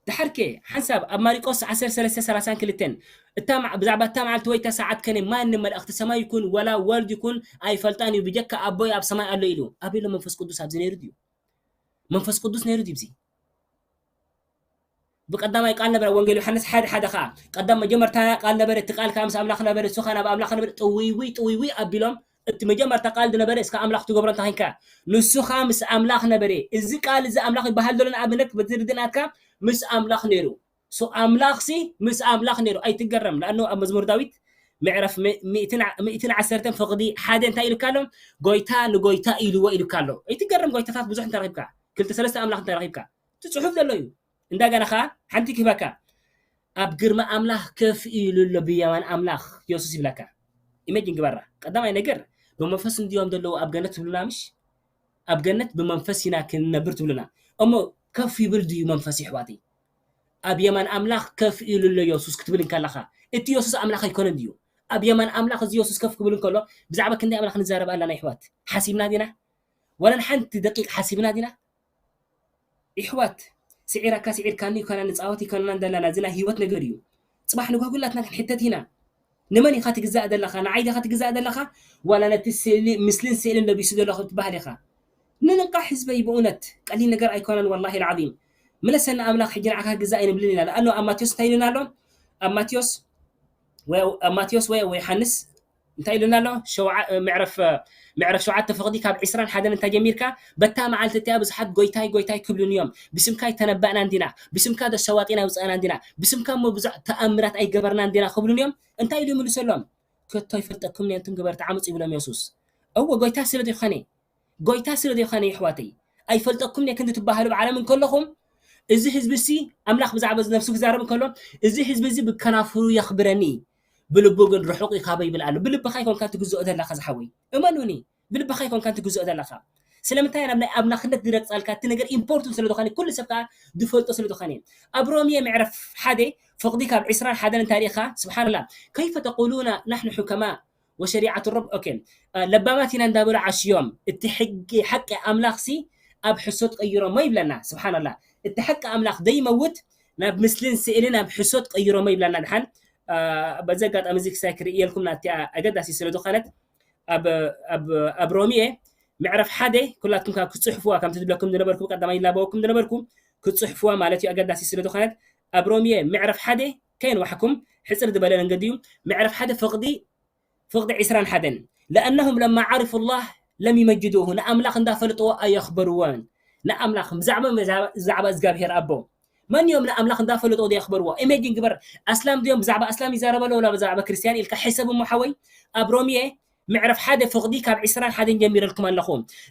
ድሓርከ ሓንሳብ ኣብ ማሪቆስ ዓሰርተ ሰለስተ ሰላሳን ክልተን እታ መዓ-፣ ብዛዕባ እታ መዓልቲ ወይ እታ ሰዓት ከነ ማንም መልኣኽቲ ሰማይ ይኩን ወላ ወልድ ይኩን ኣይፈልጣን እዩ፣ ብጀካ ኣቦይ ኣብ ሰማይ ኣሎ ኢሉ። ኣበይ ኣሎ መንፈስ ቅዱስ? ኣብዚ ነይሩ ድዩ? መንፈስ ቅዱስ ነይሩ ድዩ ኣብዚ? ብቀዳማይ ቃል ነበረ፣ ወንጌል ዮሃንስ ሓደ ሓደ ኸዓ፣ ቀዳም መጀመርታ ቃል ነበረ፣ እቲ ቃል ከኣ ምስ ኣምላኽ ነበረ፣ እሱ ኸኣ ናብ ኣምላኽ ነበረ፣ ጥውይውይ ጥውይውይ ኣቢሎም፣ እቲ መጀመርታ ቃል ዝነበረ እስከ ኣምላኽ ትገብሮ እንተ ኸንካ፣ ንሱ ኸኣ ምስ ኣምላኽ ነበረ። እዚ ቃል እዚ ኣምላኽ ይበሃል ዘሎ ንኣብነት በቲ ርድእናትካ ምስ ኣምላኽ ነይሩ። ሶ ኣምላኽ ሲ ምስ ኣምላኽ ነይሩ። ኣይትገረም። ለኣኑ ኣብ መዝሙር ዳዊት ምዕራፍ ሚእትን ዓሰርተን ፍቕዲ ሓደ እንታይ ኢሉካ ኣሎ? ጎይታ ንጎይታ ኢልዎ ኢሉካ ኣሎ። ኣይትገረም፣ ጎይታታት ብዙሕ እንተረኺብካ፣ ክልተ ሰለስተ ኣምላኽ እንተረኺብካ፣ እቲ ጽሑፍ ዘሎ እዩ። እንደገና ኸዓ ሓንቲ ክህበካ፣ ኣብ ግርማ ኣምላኽ ከፍ ኢሉ ኣሎ ብየማን ኣምላኽ የሱስ ይብለካ። ኢሜጅን ግበራ። ቀዳማይ ነገር፣ ብመንፈስ እንድዮም ዘለዉ ኣብ ገነት ትብሉና ምሽ? ኣብ ገነት ብመንፈስ ኢና ክንነብር ትብሉና። እሞ ከፍ ይብል ድዩ መንፈስ ይሕዋተይ? ኣብ የማን ኣምላኽ ከፍ ኢሉ ኣሎ የሱስ ክትብል እንከለኻ፣ እቲ የሱስ ኣምላኽ ኣይኮነን ድዩ? ኣብ የማን ኣምላኽ እዚ የሱስ ከፍ ክብል እንከሎ፣ ብዛዕባ ክንደይ ኣምላኽ ንዛረብ ኣለና ይሕዋት? ሓሲብና ዲና? ዋላ ንሓንቲ ደቂቕ ሓሲብና ዲና? ይሕዋት፣ ስዒራካ ስዒርካኒ ይኮና፣ ንጻወት ይኮና እንደለና፣ እዚ ናይ ህይወት ነገር እዩ። ጽባሕ ንግሆ ኩላትና ክንሕተት ኢና። ንመን ኢኻ ትግዛእ ዘለኻ? ንዓይ ዲኻ ትግዛእ ዘለኻ? ዋላ ነቲ ስእሊ፣ ምስልን ስእልን ለቢሱ ዘሎ ክትበሃል ኢኻ። ንንቃሕ ህዝበይ፣ ብእውነት ቀሊል ነገር ኣይኮነን። ወላሂ ልዓዚም፣ ምለሰና ኣምላኽ፣ ሕጂ ንዓኻ ክግዛእ ኣይንብልን ኢና። ለኣኖ ኣብ ማቴዎስ እንታይ ኢሉና ኣሎ? ኣብ ማቴዎስ ወይ ኣብ ማቴዎስ ወይ ኣብ ዮሃንስ እንታይ ኢሉና ኣሎ? ሸውዓ-፣ ምዕረፍ፣ ምዕረፍ ሸውዓተ ፍቕዲ ካብ ዕስራን ሓደን እንታይ ጀሚርካ? በታ መዓልቲ እቲኣ ብዙሓት ጎይታይ፣ ጎይታይ ክብሉን እዮም። ብስምካ ኣይተነበእና እንዲና፣ ብስምካ ዶ ሸዋጢን ኣይውፃእና እንዲና፣ ብስምካ እሞ ብዙሕ ተኣምራት ኣይገበርና እንዲና ክብሉን እዮም። እንታይ ኢሉ ይምልሰሎም? ከቶ ኣይፈልጠኩም ንንቱም ገበርቲ ዓመፅ ይብሎም የሱስ። እወ፣ ጎይታ ስለ ዝኾነ፣ ጎይታ ስለ ዘይኮነ ይሕዋተይ፣ ኣይፈልጠኩም እየ ክንዲ ትበሃሉ ኣብ ዓለም እንከለኹም፣ እዚ ህዝቢ እዚ ኣምላኽ ብዛዕባ እዚ ነፍሱ ክዛረብ እንከሎ፣ እዚ ህዝቢ እዚ ብከናፍሩ የኽብረኒ፣ ብልቡ ግን ርሑቕ እዩ ካበይ ይብል ኣሎ። ብልብኻ ኣይኮንካ ትግዝኦ ዘለኻ ዝሓወይ፣ እመኑኒ፣ ብልብኻ ኣይኮንካ ትግዝኦ ዘለኻ። ስለምንታይ ናብ ናይ ኣምላኽነት ዝረግጻልካ እቲ ነገር ኢምፖርቱን ስለ ዝኾነ፣ ኩሉ ሰብ ከኣ ዝፈልጦ ስለ ዝኾነ። ኣብ ሮምየ ምዕራፍ ሓደ ፍቕዲ ካብ ዕስራን ሓደን እንታይ ርኢኻ? ስብሓንላ፣ ከይፈ ተቁሉና ናሕኑ ሑከማ ወሸሪዓት ረብ፣ ኦኬ፣ ለባማት ኢና እንዳበሉ ዓሽዮም፣ እቲ ሕጊ ሓቂ ኣምላኽሲ ኣብ ሕሶት ቀይሮሞ ይብለና። ስብሓንላ፣ እቲ ሓቂ ኣምላኽ ደይመውት ናብ ምስልን ስእልን ኣብ ሕሶት ቀይሮሞ ይብለና። ድሓን በዚ ኣጋጣሚ እዚ ክሳይ ክርእየልኩም ናቲ ኣገዳሲ ስለ ዝኾነት ኣብ ኣብ ኣብ ሮሚኤ ምዕራፍ ሓደ ኩላትኩም ካብ ክጽሕፍዋ ከምቲ ዝብለኩም ዝነበርኩ ቀዳማይ ይላበወኩም ዝነበርኩ ክጽሕፍዋ ማለት እዩ ኣገዳሲ ስለ ዝኾነት ኣብ ሮሚኤ ምዕራፍ ሓደ ከየንዋሕኩም ሕጽር ዝበለ መንገዲ እዩ። ምዕራፍ ሓደ ፍቕዲ ፍቕዲ ዕስራን ሓደን ለኣነሁም ለማ ዓርፉ ላህ ለም ይመጅዱሁ ንኣምላኽ እንዳፈለጥዎ ኣየኽበርዎን። ንኣምላኽ ብዛዕባ ብዛዕባ እግዚኣብሔር ኣቦ መን እዮም ንኣምላኽ እንዳፈለጥዎ ዘየኽበርዎ? ኢሜጂን ግበር። ኣስላም ድዮም ብዛዕባ ኣስላም ይዛረብ ኣሎ ወላ ብዛዕባ ክርስትያን ኢልካ ሕሰብ እሞ ሓወይ። ኣብ ሮሚየ ምዕረፍ ሓደ ፍቕዲ ካብ ዕስራን ሓደን ጀሚረልኩም ኣለኹ።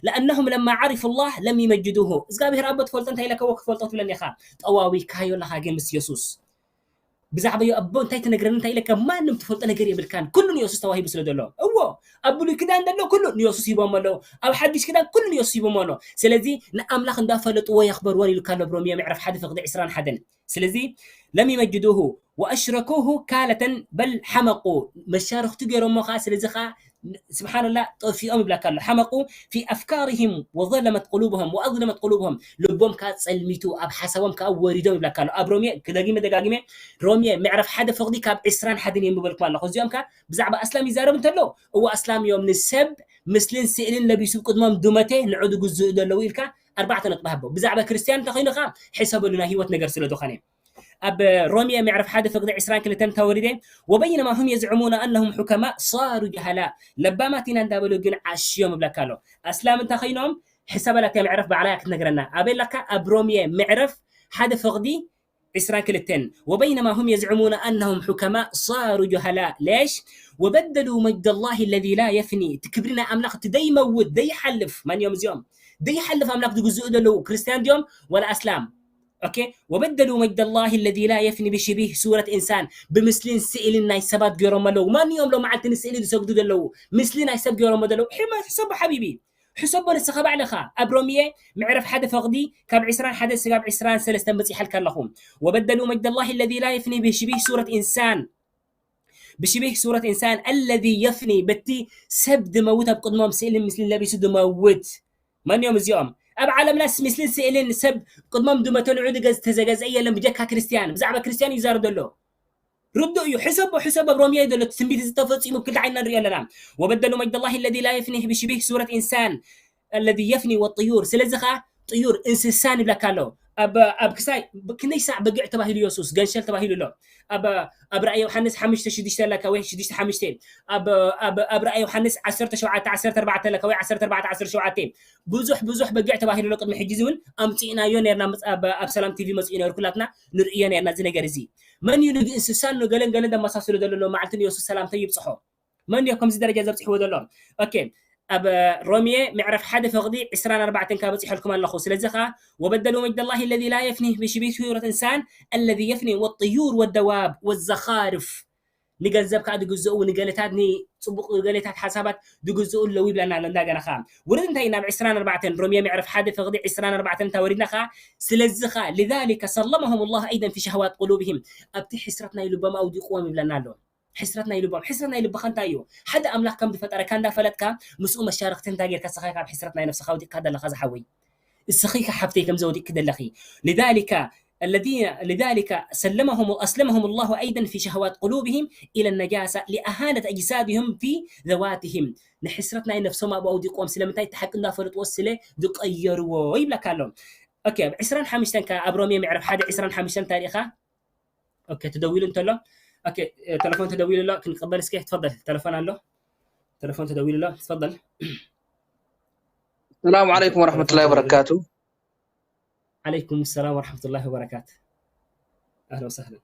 ለኣነሁም ለማ ዓርፉ ላህ ለም ይመጅዱሁ እግዚኣብሔር ኣቦ ትፈልጦ እንታይ ኢለካ ወ ክትፈልጦ ትብለኒ ኢኻ። ጠዋዊካዮ ኣለኻ ግን ምስ የሱስ ብዛዕባ ዮ ኣቦ እንታይ ትነግረኒ እንታይ ኢለካ ማንም ትፈልጦ ነገር የብልካን ኩሉ ንየሱስ ተዋሂቡ ስለ ዘሎ እዎ ኣብ ብሉይ ክዳን ዘሎ ኩሉ ንየሱስ ሂቦም ኣለዉ ኣብ ሓድሽ ክዳን ኩሉ ንየሱስ ሂቦም ኣሎ ስለዚ ንኣምላኽ እንዳፈለጥዎ የኽበርዎን ኢሉካ ኣሎ ብሮምየ ምዕራፍ ሓደ ፍቕዲ ዕስራን ሓደን ስለዚ ለም ይመጅዱሁ ወኣሽረኩሁ ካለተን በል ሓመቁ መሻርኽቱ ገይሮሞ ከዓ ስለዚ ከዓ ስብሓንላ ጠፊኦም ይብለካ ኣሎ ሓመቁ ፊ ኣፍካርህም ወዘለመት ቁሉብህም ወኣዝለመት ቁሉብህም ልቦም ከዓ ፀልሚቱ ኣብ ሓሳቦም ከዓ ወሪዶም ይብለካ ኣሎ ኣብ ሮሜ ክደጊመ ደጋጊመ ሮሜ ምዕራፍ ሓደ ፍቕዲ ካብ ዕስራን ሓደን የንብበልኩም ኣለኹ እዚኦም ከዓ ብዛዕባ ኣስላም ይዛረብ እንተሎ እዎ ኣስላም እዮም ንሰብ ምስልን ስእልን ለቢሱ ቅድሞም ዱመቴ ንዑ ዝግዝኡ ዘለዉ ኢልካ ኣርባዕተ ነጥቢ ሃቦ ብዛዕባ ክርስትያን እንተኾይኑ ከዓ ሕሰበሉ ናይ ህይወት ነገር ስለ ዝኾነ ኣብ ሮምየ ምዕራፍ ሓደ ፍቕዲ ዕስራን ክልተን ተወሪደ ወበይነማ ሁም የዝዕሙነ ኣነሁም ሑከማ ሳሩ ጀሃላ ለባማት ኢና እንዳበሉ ግን ዓሽዮም እብለካ ኣሎ ኣስላም እንታይ ኮይኖም ሕሳበላትያ ምዕረፍ ባዕላያ ክትነግረና ኣበይ ኣለካ ኣብ ሮምየ ምዕረፍ ሓደ ፍቕዲ ዕስራን ክልተን ወበይነማ ሁም የዝዕሙነ ኣነሁም ሑከማ ሳሩ ጀሃላ ሌሽ ወበደሉ መጅደ ላህ ለዚ ላ የፍኒ እቲ ክብሪ ናይ ኣምላኽ እቲ ደይመውት ደይሓልፍ መን እዮም እዚኦም ደይሓልፍ ኣምላኽ ዝግዝኡ ዘለዉ ክርስትያን ድዮም ወላ ኣስላም ኦኬ ወበደሉ መጅደ ላህ ለዚ ላ የፍኒ ብሽቢህ ሱረት ኢንሳን ብምስሊን ስእልን ናይ ሰባት ገይሮም ኣለዉ ማን እዮም ሎም መዓልቲ ንስእሊ ዝሰግዱ ዘለዉ ምስሊ ናይ ሰብ ገይሮም ዘለዉ ሕሰቦ ሓቢቢ ሕሰቦ ንስኻ ባዕልኻ ኣብ ሮምየ ምዕረፍ ሓደ ፈቕዲ ካብ ዕስራን ሓደ ስጋብ ዕስራን ሰለስተን በፂሐልካ ኣለኹ ወበደሉ መጅደ ላህ ለዚ ላ የፍኒ ብሽቢህ ሱረት ኢንሳን ብሽቢህ ሱረት ኢንሳን ኣለዚ የፍኒ በቲ ሰብ ድመውት ኣብ ቅድሞም ስእልን ምስልን ለቢሱ ድመውት መን እዮም እዚኦም ኣብ ዓለምናስ ምስልን ስእልን ሰብ ቅድሞም ድመተንዑ ድገዝ ተዘገዘ የለን ብጀካ ክርስትያን ብዛዕባ ክርስትያን እዩ ዛረብ ዘሎ ርዱእ እዩ ሕሰቦ ሕሰቦ ኣብ ሮምያ እዩ ዘሎ ትንቢት እዚ ተፈፂሙ ብክልተ ዓይንና ንሪኦ ኣለና ወበደሉ መጅደ ላህ ለዚ ላ የፍኒህ ብሽቢህ ሱረት ኢንሳን ኣለዚ የፍኒ ወጥዩር ስለዚ ከዓ ጥዩር እንስሳ ንብለካ ኣሎ ኣብ ኣብ ክሳይ ክንደይ ሳዕ በጊዕ ተባሂሉ የሱስ ገንሸል ተባሂሉ ኣሎ ኣብ ኣብ ራእይ ዮሃንስ ሓሙሽተ ሽዱሽተ ኣለካ ወይ ሽዱሽተ ሓሙሽተ ኣብ ኣብ ራእይ ዮሃንስ ዓሰርተ ሸውዓተ ዓሰርተ ኣርባዕተ ኣለካ ወይ ዓሰርተ ኣርባዕተ ዓሰርተ ሸውዓተ ብዙሕ ብዙሕ በጊዕ ተባሂሉ ኣሎ ቅድሚ ሕጂ እዚ እውን ኣምፂእናዮ ነርና ኣብ ሰላም ቲቪ መፅኡ ነሩ ኩላትና ንርእዮ ነርና እዚ ነገር እዚ መን እዩ ንእንስሳን ንገለን ገለን ዘመሳስሎ ዘሎ? ሎማዓልቲ ንየሱስ ሰላምታ ይብፅሖ። መን እዩ ከምዚ ደረጃ ዘብፅሕዎ ዘሎ? ኦኬ፣ ኣብ ሮሜ ምዕራፍ ሓደ ፍቕዲ ዕስራን ኣርባዕተን ካብ በፂሐልኩም ኣለኹ። ስለዚ ኸዓ ወበደሉ መጅደ ላሂ ለዚ ላ የፍኒ ብሽቢህ ሱረት እንሳን ኣለዚ የፍኒ ወጥዩር ወደዋብ ወዘኻርፍ፣ ንገንዘብ ከዓ ዝግዝኡ ንገለታት ንፅቡቅ ገለታት ሓሳባት ዝግዝኡ ኣለዉ ይብለና ኣሎ። እንዳገና ከዓ ውርድ እንታይ ናብ ዕስራን ኣርባዕተን ሮሜ ምዕራፍ ሓደ ፍቕዲ ዕስራን ኣርባዕተን እንታ ወሪድና ከዓ ስለዚ ከዓ لذلك سلمهم الله أيضا في شهوات قلوبهم ኣብቲ ሕስረት ናይ ልቦም ኣውዲቕዎም ይብለና ኣሎ። ሕስረት ናይ ልቦም ሕስረት ናይ ልብኻ እንታይ እዩ? ሓደ ኣምላኽ ከም ዝፈጠረካ እንዳፈለጥካ ምስኡ መሻርክቲ እንታይ ጌርካ ንስኻ ካብ ሕስረት ናይ ነፍስኻ ኣውዲቕካ ዘለኻ ዝሓወይ? እስኺ ከ ሓፍተይ ከም ዘውዲቅኪ ዘለኺ لذلك الذين لذلك سلمهم أسلمهم الله أيضا في شهوات قلوبهم إلى النجاسة لإهانة أجسادهم في ذواتهم ንሕስረት ናይ ነፍሶም ኣብኡ ኣውዲቆም ስለምንታይ እቲ ሓቂ እንዳፈለጥዎ ስለ ዝቀየርዎ ይብለካ ኣሎ። ኦኬ ኣብ ዕስራን ሓሙሽተን ከ ኣብ ሮሜ ምዕራፍ ሓደ ዕስራን ሓሙሽተን እንታይ ርኢኻ? ኦኬ ተደዊሉ እንተሎ ኦኬ ተለፎን ተደዊሉ ኣሎ ክንቀበል እስኪ ትፈضل ተለፎን ኣሎ ተለፎን ተደዊሉ ኣሎ ትፈضل السلام عليكم ورحمة الله وبركاته عليكم السلام ورحمة الله وبركاته أهلا وسهلا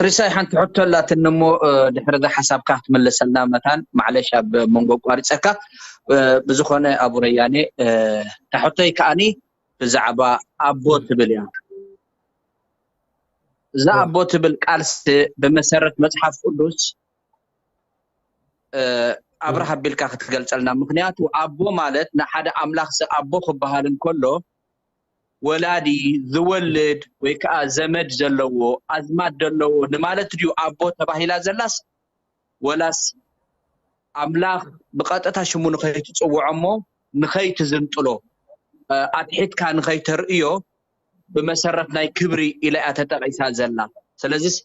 ድሪሳይ ሓንቲ ሕቶ ኣላትኒ እሞ ድሕሪ ዛ ሓሳብካ ክትምልሰልና መታን ማዕለሽ ኣብ መንጎ ቋሪፀካ ብዝኾነ ኣቡ ረያኔ እታ ሕቶይ ከዓኒ ብዛዕባ ኣቦ ትብል እያ እዛ ኣቦ ትብል ቃልሲ ብመሰረት መፅሓፍ ቅዱስ ኣብርሃ ኣቢልካ ክትገልፀልና ምክንያቱ ኣቦ ማለት ንሓደ ኣምላኽ ኣቦ ክበሃል እንከሎ ወላዲ ዝወልድ ወይ ከዓ ዘመድ ዘለዎ ኣዝማድ ዘለዎ ንማለት ድዩ ኣቦ ተባሂላ ዘላስ ወላስ ኣምላኽ ብቐጥታ ሽሙ ንኸይትፅውዖ እሞ ንኸይትዝንጥሎ ኣትሒትካ ንኸይተርእዮ ብመሰረት ናይ ክብሪ ኢላ እያ ተጠቒሳ ዘላ ስለዚስ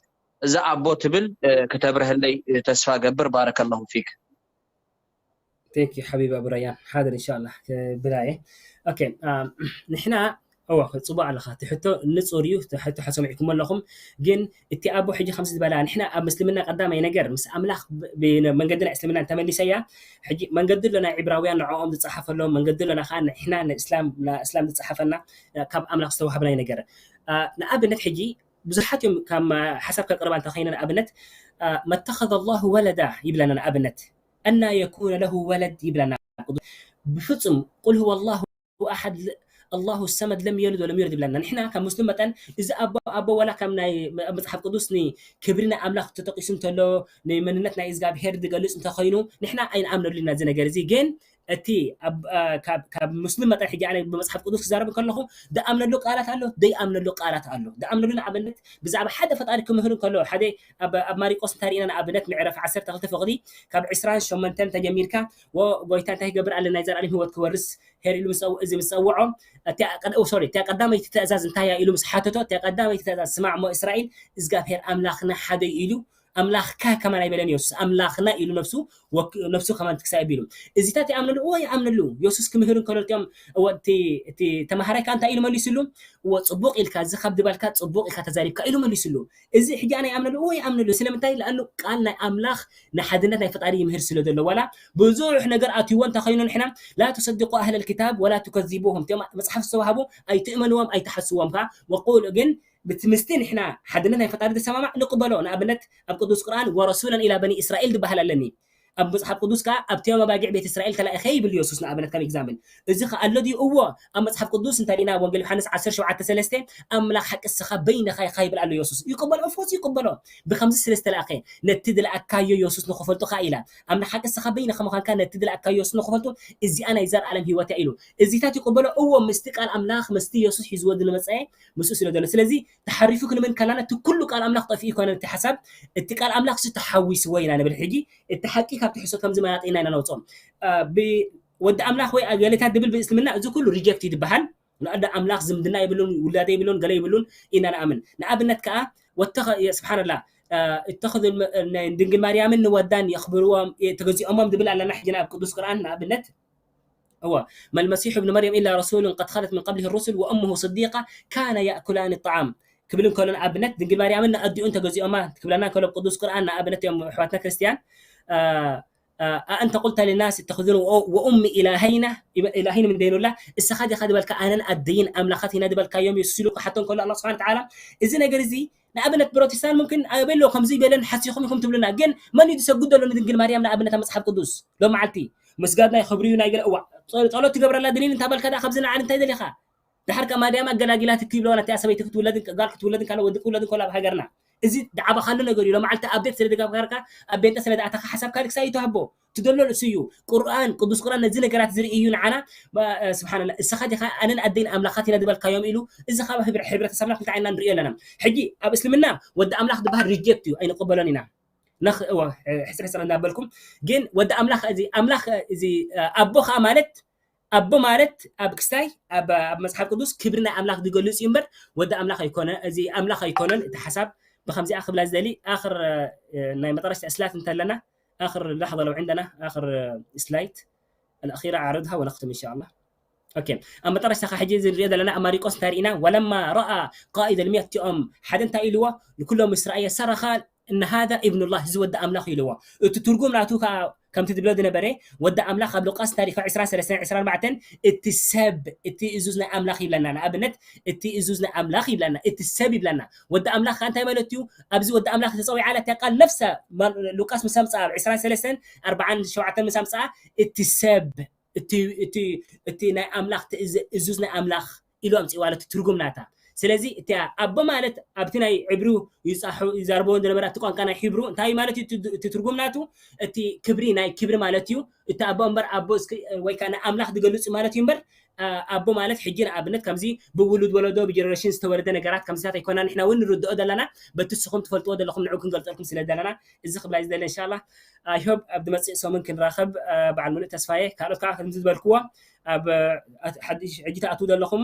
እዛ ኣቦ ትብል ክተብርህለይ ተስፋ ገብር ባረከ ላሁ ፊክ Thank you ሓቢቢ ኣቡ ረያን ሓድር እንሻላ ክብላ እየ okay ንሕና እዋ ጽቡቅ ኣለኻ እቲ ሕቶ ንጹር እዩ እቲ ሕቶ ሓሰሚዕኩም ኣለኹም ግን እቲ ኣቦ ሕጂ ከምዚ ዝበላ ንሕና ኣብ ምስልምና ቀዳማይ ነገር ምስ ኣምላኽ መንገዲ ናይ እስልምና እንተመሊሰያ ሕጂ መንገዲ ኣሎ ናይ ዕብራውያን ንዕኦም ዝጸሓፈሎም መንገዲ ኣለና ከዓ ንሕና ንእስላም እስላም ዝጸሓፈና ካብ ኣምላኽ ዝተዋህበናይ ነገር ንኣብነት ሕጂ ብዙሓት እዮም ካብ ሓሳብ ከቅርባ እንተኸይነ ንኣብነት መተኸዘ ላሁ ወለዳ ይብለና ንኣብነት أنى يكون له ولد ይብለና ብፍጹም ቁል هو الله أحد الله الصمد لم يلد ولم يولد ይብለና ንሕና ካብ ሙስሊም መጠን እዚ ኣቦ ኣቦ ወላ ካብ ናይ መጽሓፍ ቅዱስ ንክብሪ ናይ ኣምላኽ ተጠቂሱ እንተሎ ንመንነት ናይ እግዚኣብሄር ዝገልጽ እንተኾይኑ ንሕና ኣይንኣምነሉ ኢና እዚ ነገር እዚ ግን እቲ ካብ ሙስሊም መጠን ሕጂ ኣነ ብመፅሓፍ ቅዱስ ክዛረብ ከለኹ ደኣምነሉ ቃላት ኣሎ ደይኣምነሉ ቃላት ኣሎ ደኣምነሉ ንኣብነት ብዛዕባ ሓደ ፈጣሪ ክምህር ከሎ ሓደ ኣብ ማሪቆስ እንታይ ርኢና ንኣብነት ምዕራፍ ዓሰርተ ክልተ ፍቕዲ ካብ ዕስራን ሸሞንተን ተጀሚርካ ጎይታ እንታይ ክገብር ኣለ ናይ ዘርኣለም ህይወት ክወርስ ሄር ኢሉ እዚ ምስ ፀውዖ ሶሪ እቲያ ቀዳመይቲ ትእዛዝ እንታይ ኢሉ ምስ ሓተቶ እቲያ ቀዳመይቲ ትእዛዝ ስማዕ እሞ እስራኤል እግዚኣብሄር ኣምላኽና ሓደ ኢሉ ኣምላኽካ ከማን ኣይበለን የሱስ ኣምላኽና ኢሉ ነፍሱ ነፍሱ ከማን ትክሳይ ኣቢሉ እዚታት ይኣምነሉ እዎ ይኣምነሉ የሱስ ክምህር እንከሎ እቲኦም እቲ ተማሃራይ ከዓ እንታይ ኢሉ መሊስሉ እዎ ፅቡቅ ኢልካ እዚ ካብ ዝበልካ ፅቡቅ ኢልካ ተዛሪብካ ኢሉ መሊስሉ እዚ ሕጂ ኣነ ይኣምነሉ እዎ ይኣምነሉ ስለምንታይ ለኣኑ ቃል ናይ ኣምላኽ ንሓድነት ናይ ፈጣሪ ይምህር ስለ ዘሎ ዋላ ብዙሕ ነገር ኣትይዎ እንተኸይኑ ንሕና ላ ትሰድቁ ኣህለል ክታብ ወላ ትከዚቡሁም እቲኦም መፅሓፍ ዝተዋህቡ ኣይትእመንዎም ኣይትሓስዎም ከዓ ወቁል ግን ብትምስቲ ንሕና ሓድነት ናይ ፈጣሪ ዝሰማማዕ ንቅበሎ ንኣብነት ኣብ ቅዱስ ቁርኣን ወረሱለን ኢላ በኒ እስራኤል ዝበሃል ኣለኒ ኣብ መፅሓፍ ቅዱስ ከዓ ኣብቲ ኣባጊዕ ቤት እስራኤል ተላኢኸ ይብል የሱስ ንኣብነት ከም example እዚ ከዓ ኣሎ ድዩ እዎ ኣብ መፅሓፍ ቅዱስ እንታይ ዲና ወንጌል ዮሃንስ ዓሰርተ ሸውዓተ ሰለስተ ኣምላኽ ሓቂ እስኻ በይንኻ ኢኻ ይብል ኣሎ የሱስ ይቅበሎ of course ይቅበሎ ብከምዚ ስለ ዝተላእኸ ነቲ ዝለኣካዮ የሱስ ንክፈልጡ ከዓ ኢላ ኣምላኽ ሓቂ እስኻ በይንኻ ምዃንካ ነቲ ዝለኣካዮ የሱስ ንክፈልጡ እዚኣ ናይ ዘር ኣለም ህይወት እያ ኢሉ እዚታት ይቅበሎ እዎ ምስቲ ቃል ኣምላኽ ምስቲ የሱስ ሒዝዎ ዝመፀ ምስኡ ስለ ዘሎ ስለዚ ተሓሪፉ ክንብል ከለና እቲ ኩሉ ቃል ኣምላኽ ጠፊኡ ይኮነ እቲ ሓሳብ እቲ ቃል ኣምላኽ ሲ ተሓዊስዎ ኢና ንብል ሕጂ እቲ ሓቂ ካብቲ ሕሶት ከምዚ መያጢ ኢና ኢና ነውፅኦም ወዲ ኣምላኽ ወይ ገሌታት ድብል ብእስልምና እዚ ኩሉ ሪጀክት ይድበሃል ንኣደ ኣምላኽ ዝምድና ይብሉን ውላደ ይብሉን ገለ ይብሉን ኢና ንኣምን ንኣብነት ከዓ ወተኸ ስብሓንላ እተኸذ ድንግል ማርያምን ንወዳን የኽብርዎም ተገዚኦሞም ዝብል ኣለና ሕጂ ኣብ ቅዱስ ቁርኣን ንኣብነት هو ما المسيح ابن مريم إلا رسول قد خلت من قبله الرسل وأمه صديقة كان يأكلان الطعام ክብል እንከሎ ንኣብነት ድንግል ማርያምን ንኣዲኡ እንተገዚኦማ ክብለና እንከሎ ቅዱስ ቁርኣን ንኣብነት እዮም ኣሕዋትና ክርስትያን ኣእንተ ቁልተ ልናስ እተኽዙን ወኡሚ ኢላሃይና ኢላሃይን ምን ደይኑላ እስኻ ዲኻ ዝበልካ ኣነን ኣደይን ኣምላኻት ኢና ዝበልካዮም የሱስ ኢሉ ክሓቶ እንከሎ ኣላ ስብሓን ተዓላ እዚ ነገር እዚ ንኣብነት ፕሮቴስታንት ሙምኪን ኣበይ ኣሎ ከምዚ ይበለን ሓሲኹም ኢኹም ትብሉና፣ ግን መን እዩ ዝሰግድ ዘሎ ንድንግል ማርያም? ንኣብነት ኣብ መጽሓፍ ቅዱስ ሎም መዓልቲ ምስጋድ ናይ ክብሪ እዩ ናይ ገለ እዋ ጸ- ጸሎት ትገብረላ ድሊል እንታ በልካ ደኣ ካብዚ ንዓል እንታይ ደሊኻ? ድሓር ከ ማርያም ኣገላጊላትኪ ይብለዋ ነቲ ሰበይቲ ክትውለድን ክ- ጋል ክትውለድን ካለ ወዲ ክውለድን ከሎ ኣብ ሃገርና እዚ ዝዓበኻሉ ነገር እዩ። ሎም መዓልቲ ኣብዴት ስለ ዝገበርካ ኣብ ቤንጠ ስለ ዝኣተኻ ሓሳብ ካልእ ክሳይ ይትሃቦ ትደሎ ርእሱ እዩ። ቁርኣን ቅዱስ ቁርኣን ነዚ ነገራት ዝርኢ እዩ ንዓና። ስብሓንላ እስኻ ዲኻ ኣነን ኣደይን ኣምላኻት ኢና ዝበልካዮም ኢሉ። እዚ ካብ ህብረ- ሕብረተሰብና ክልተ ዓይንና ንሪኦ ኣለና። ሕጂ ኣብ እስልምና ወዲ ኣምላኽ ዝበሃል ሪጀክት እዩ፣ ኣይንቕበሎን ኢና። ነኽ- እወ፣ ሕፅር ሕፅር እናበልኩም ግን ወዲ ኣምላኽ እዚ ኣምላኽ እዚ ኣቦ ከዓ ማለት ኣቦ ማለት ኣብ ክስታይ ኣብ ኣብ መፅሓፍ ቅዱስ ክብሪ ናይ ኣምላኽ ዝገልፅ እዩ እምበር ወዲ ኣምላኽ ኣይኮነ እዚ ኣምላኽ ኣይኮነን። እቲ ሓሳብ ብከምዚኣ ክብላ ዝደሊ ኣኽር ናይ መጠረሽታ እስላት እንተለና ኣኽር ላሕظة لو عندنا ኣኽር ስላይት الأخيرة عرضها ونختم إن شاء الله. ኦኬ ኣብ መጠረሽታ ካብ ሕጂ እዚ ንሪኦ ዘለና ኣብ ማሪቆስ እንታይ ርኢና ወለማ ረኣ ቃኢድ ልሚያ እቲኦም ሓደ እንታይ ኢልዎ ንኩሎም ምስ ረኣየ ሰረኻ እነ ሃذا ኢብኑላህ እዚ ወዲ ኣምላኽ ኢልዎ። እቲ ትርጉም ናቱ ከዓ ከምቲ ዝብሎ ዝነበረ ወዲ ኣምላኽ ኣብ ሉቃስ ታሪክ ዕስራን ሰለስተን ዕስራን ኣርባዕተን እቲ ሰብ እቲ እዙዝ ናይ ኣምላኽ ይብለና። ንኣብነት እቲ እዙዝ ናይ ኣምላኽ ይብለና፣ እቲ ሰብ ይብለና። ወዲ ኣምላኽ ከዓ እንታይ ማለት እዩ? ኣብዚ ወዲ ኣምላኽ ዝተፀዊዓላ እቲያ ቃል ነፍሳ ማ- ሉቃስ ምስ ኣምፅኣ ኣብ ዕስራን ሰለስተን ኣርባዓን ሸውዓተን ምስ ኣምፅኣ እቲ ሰብ እቲ እቲ እቲ ናይ ኣምላኽ ትእዝ- እዙዝ ናይ ኣምላኽ ኢሉ ኣምፅእዋ ኣሎ እቲ ትርጉም ናታ። ስለዚ እቲ ኣቦ ማለት ኣብቲ ናይ ዕብሩ ይፃሑ ይዛርበዎ ዝነበረ ኣብቲ ቋንቋ ናይ ሒብሩ እንታይ ማለት እዩ እቲ- እቲ ትርጉም ናቱ እቲ ክብሪ ናይ ክብሪ ማለት እዩ። እቲ ኣቦ እምበር ኣቦ እስኪ ወይ ከዓ ናይ ኣምላኽ ዝገልፅ ማለት እዩ እምበር ኣ- ኣቦ ማለት ሕጂ ንኣብነት ከምዚ ብውሉድ ወለዶ ብጀነሬሽን ዝተወለደ ነገራት ከምዚታት ኣይኮና ንሕና እውን ንርድኦ ዘለና በቲ ንስኹም ትፈልጥዎ ዘለኹም ንዑ ክንገልፀልኩም ስለ ዘለና እዚ ክብላ ዝደለ እንሻላ ኣይሆብ ኣብ ዝመፅእ ሰሙን ክንራኸብ ኣ፣ በዓል ሙሉእ ተስፋየ ካልኦት ከዓ ከምዚ ዝበልክዎ ኣብ ኣ፣ ሓድሽ ሕጂ ትኣትዉ ዘለኹም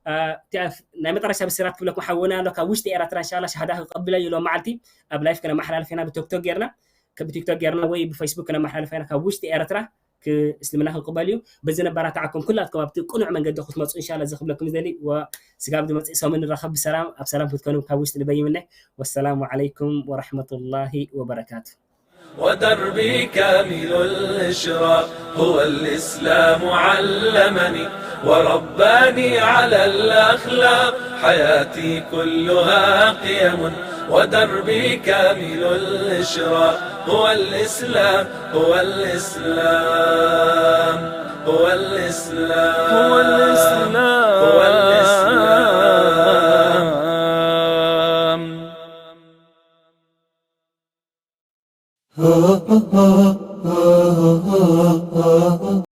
ኣ፣ እቲ ኣብ- ናይ መጠረሻ ብስራት ክብለኩም ሓወና ኣሎ ካብ ውሽጢ ኤራትራ እንሻላ ሻሃዳ ክቀብለ እዩ ሎም መዓልቲ ኣብ ላይፍ ከነመሓላልፍ ኢና ብቶክቶክ ጌርና ብቲክቶክ ጌርና ወይ ብፌስቡክ ከነመሓላልፍ ኢና ካብ ውሽጢ ኤርትራ ክ- እስልምና ክንቅበል እዩ። በዚ ነባራትዓኩም ኩላትኩም ኣብቲ ቅኑዕ መንገዲ ክትመፁ እንሻላ እዚ ክብለኩም ዝደሊ ወ- ስጋብ ዝመፅእ ሰሙን ንራኸብ ብሰላም ኣብ ሰላም ክትኮኑ ካብ ውሽጢ ልበይ ይምነ። ወሰላሙ ዓለይኩም ወረሕመቱላሂ ወበረካቱ። ودربي كامل الإشراق هو الإسلام علمني ورباني على الأخلاق حياتي كلها قيم ودربي كامل الإشراق هو الإسلام هو الإسلام هو الإسلام هو الإسلام هو الإسلام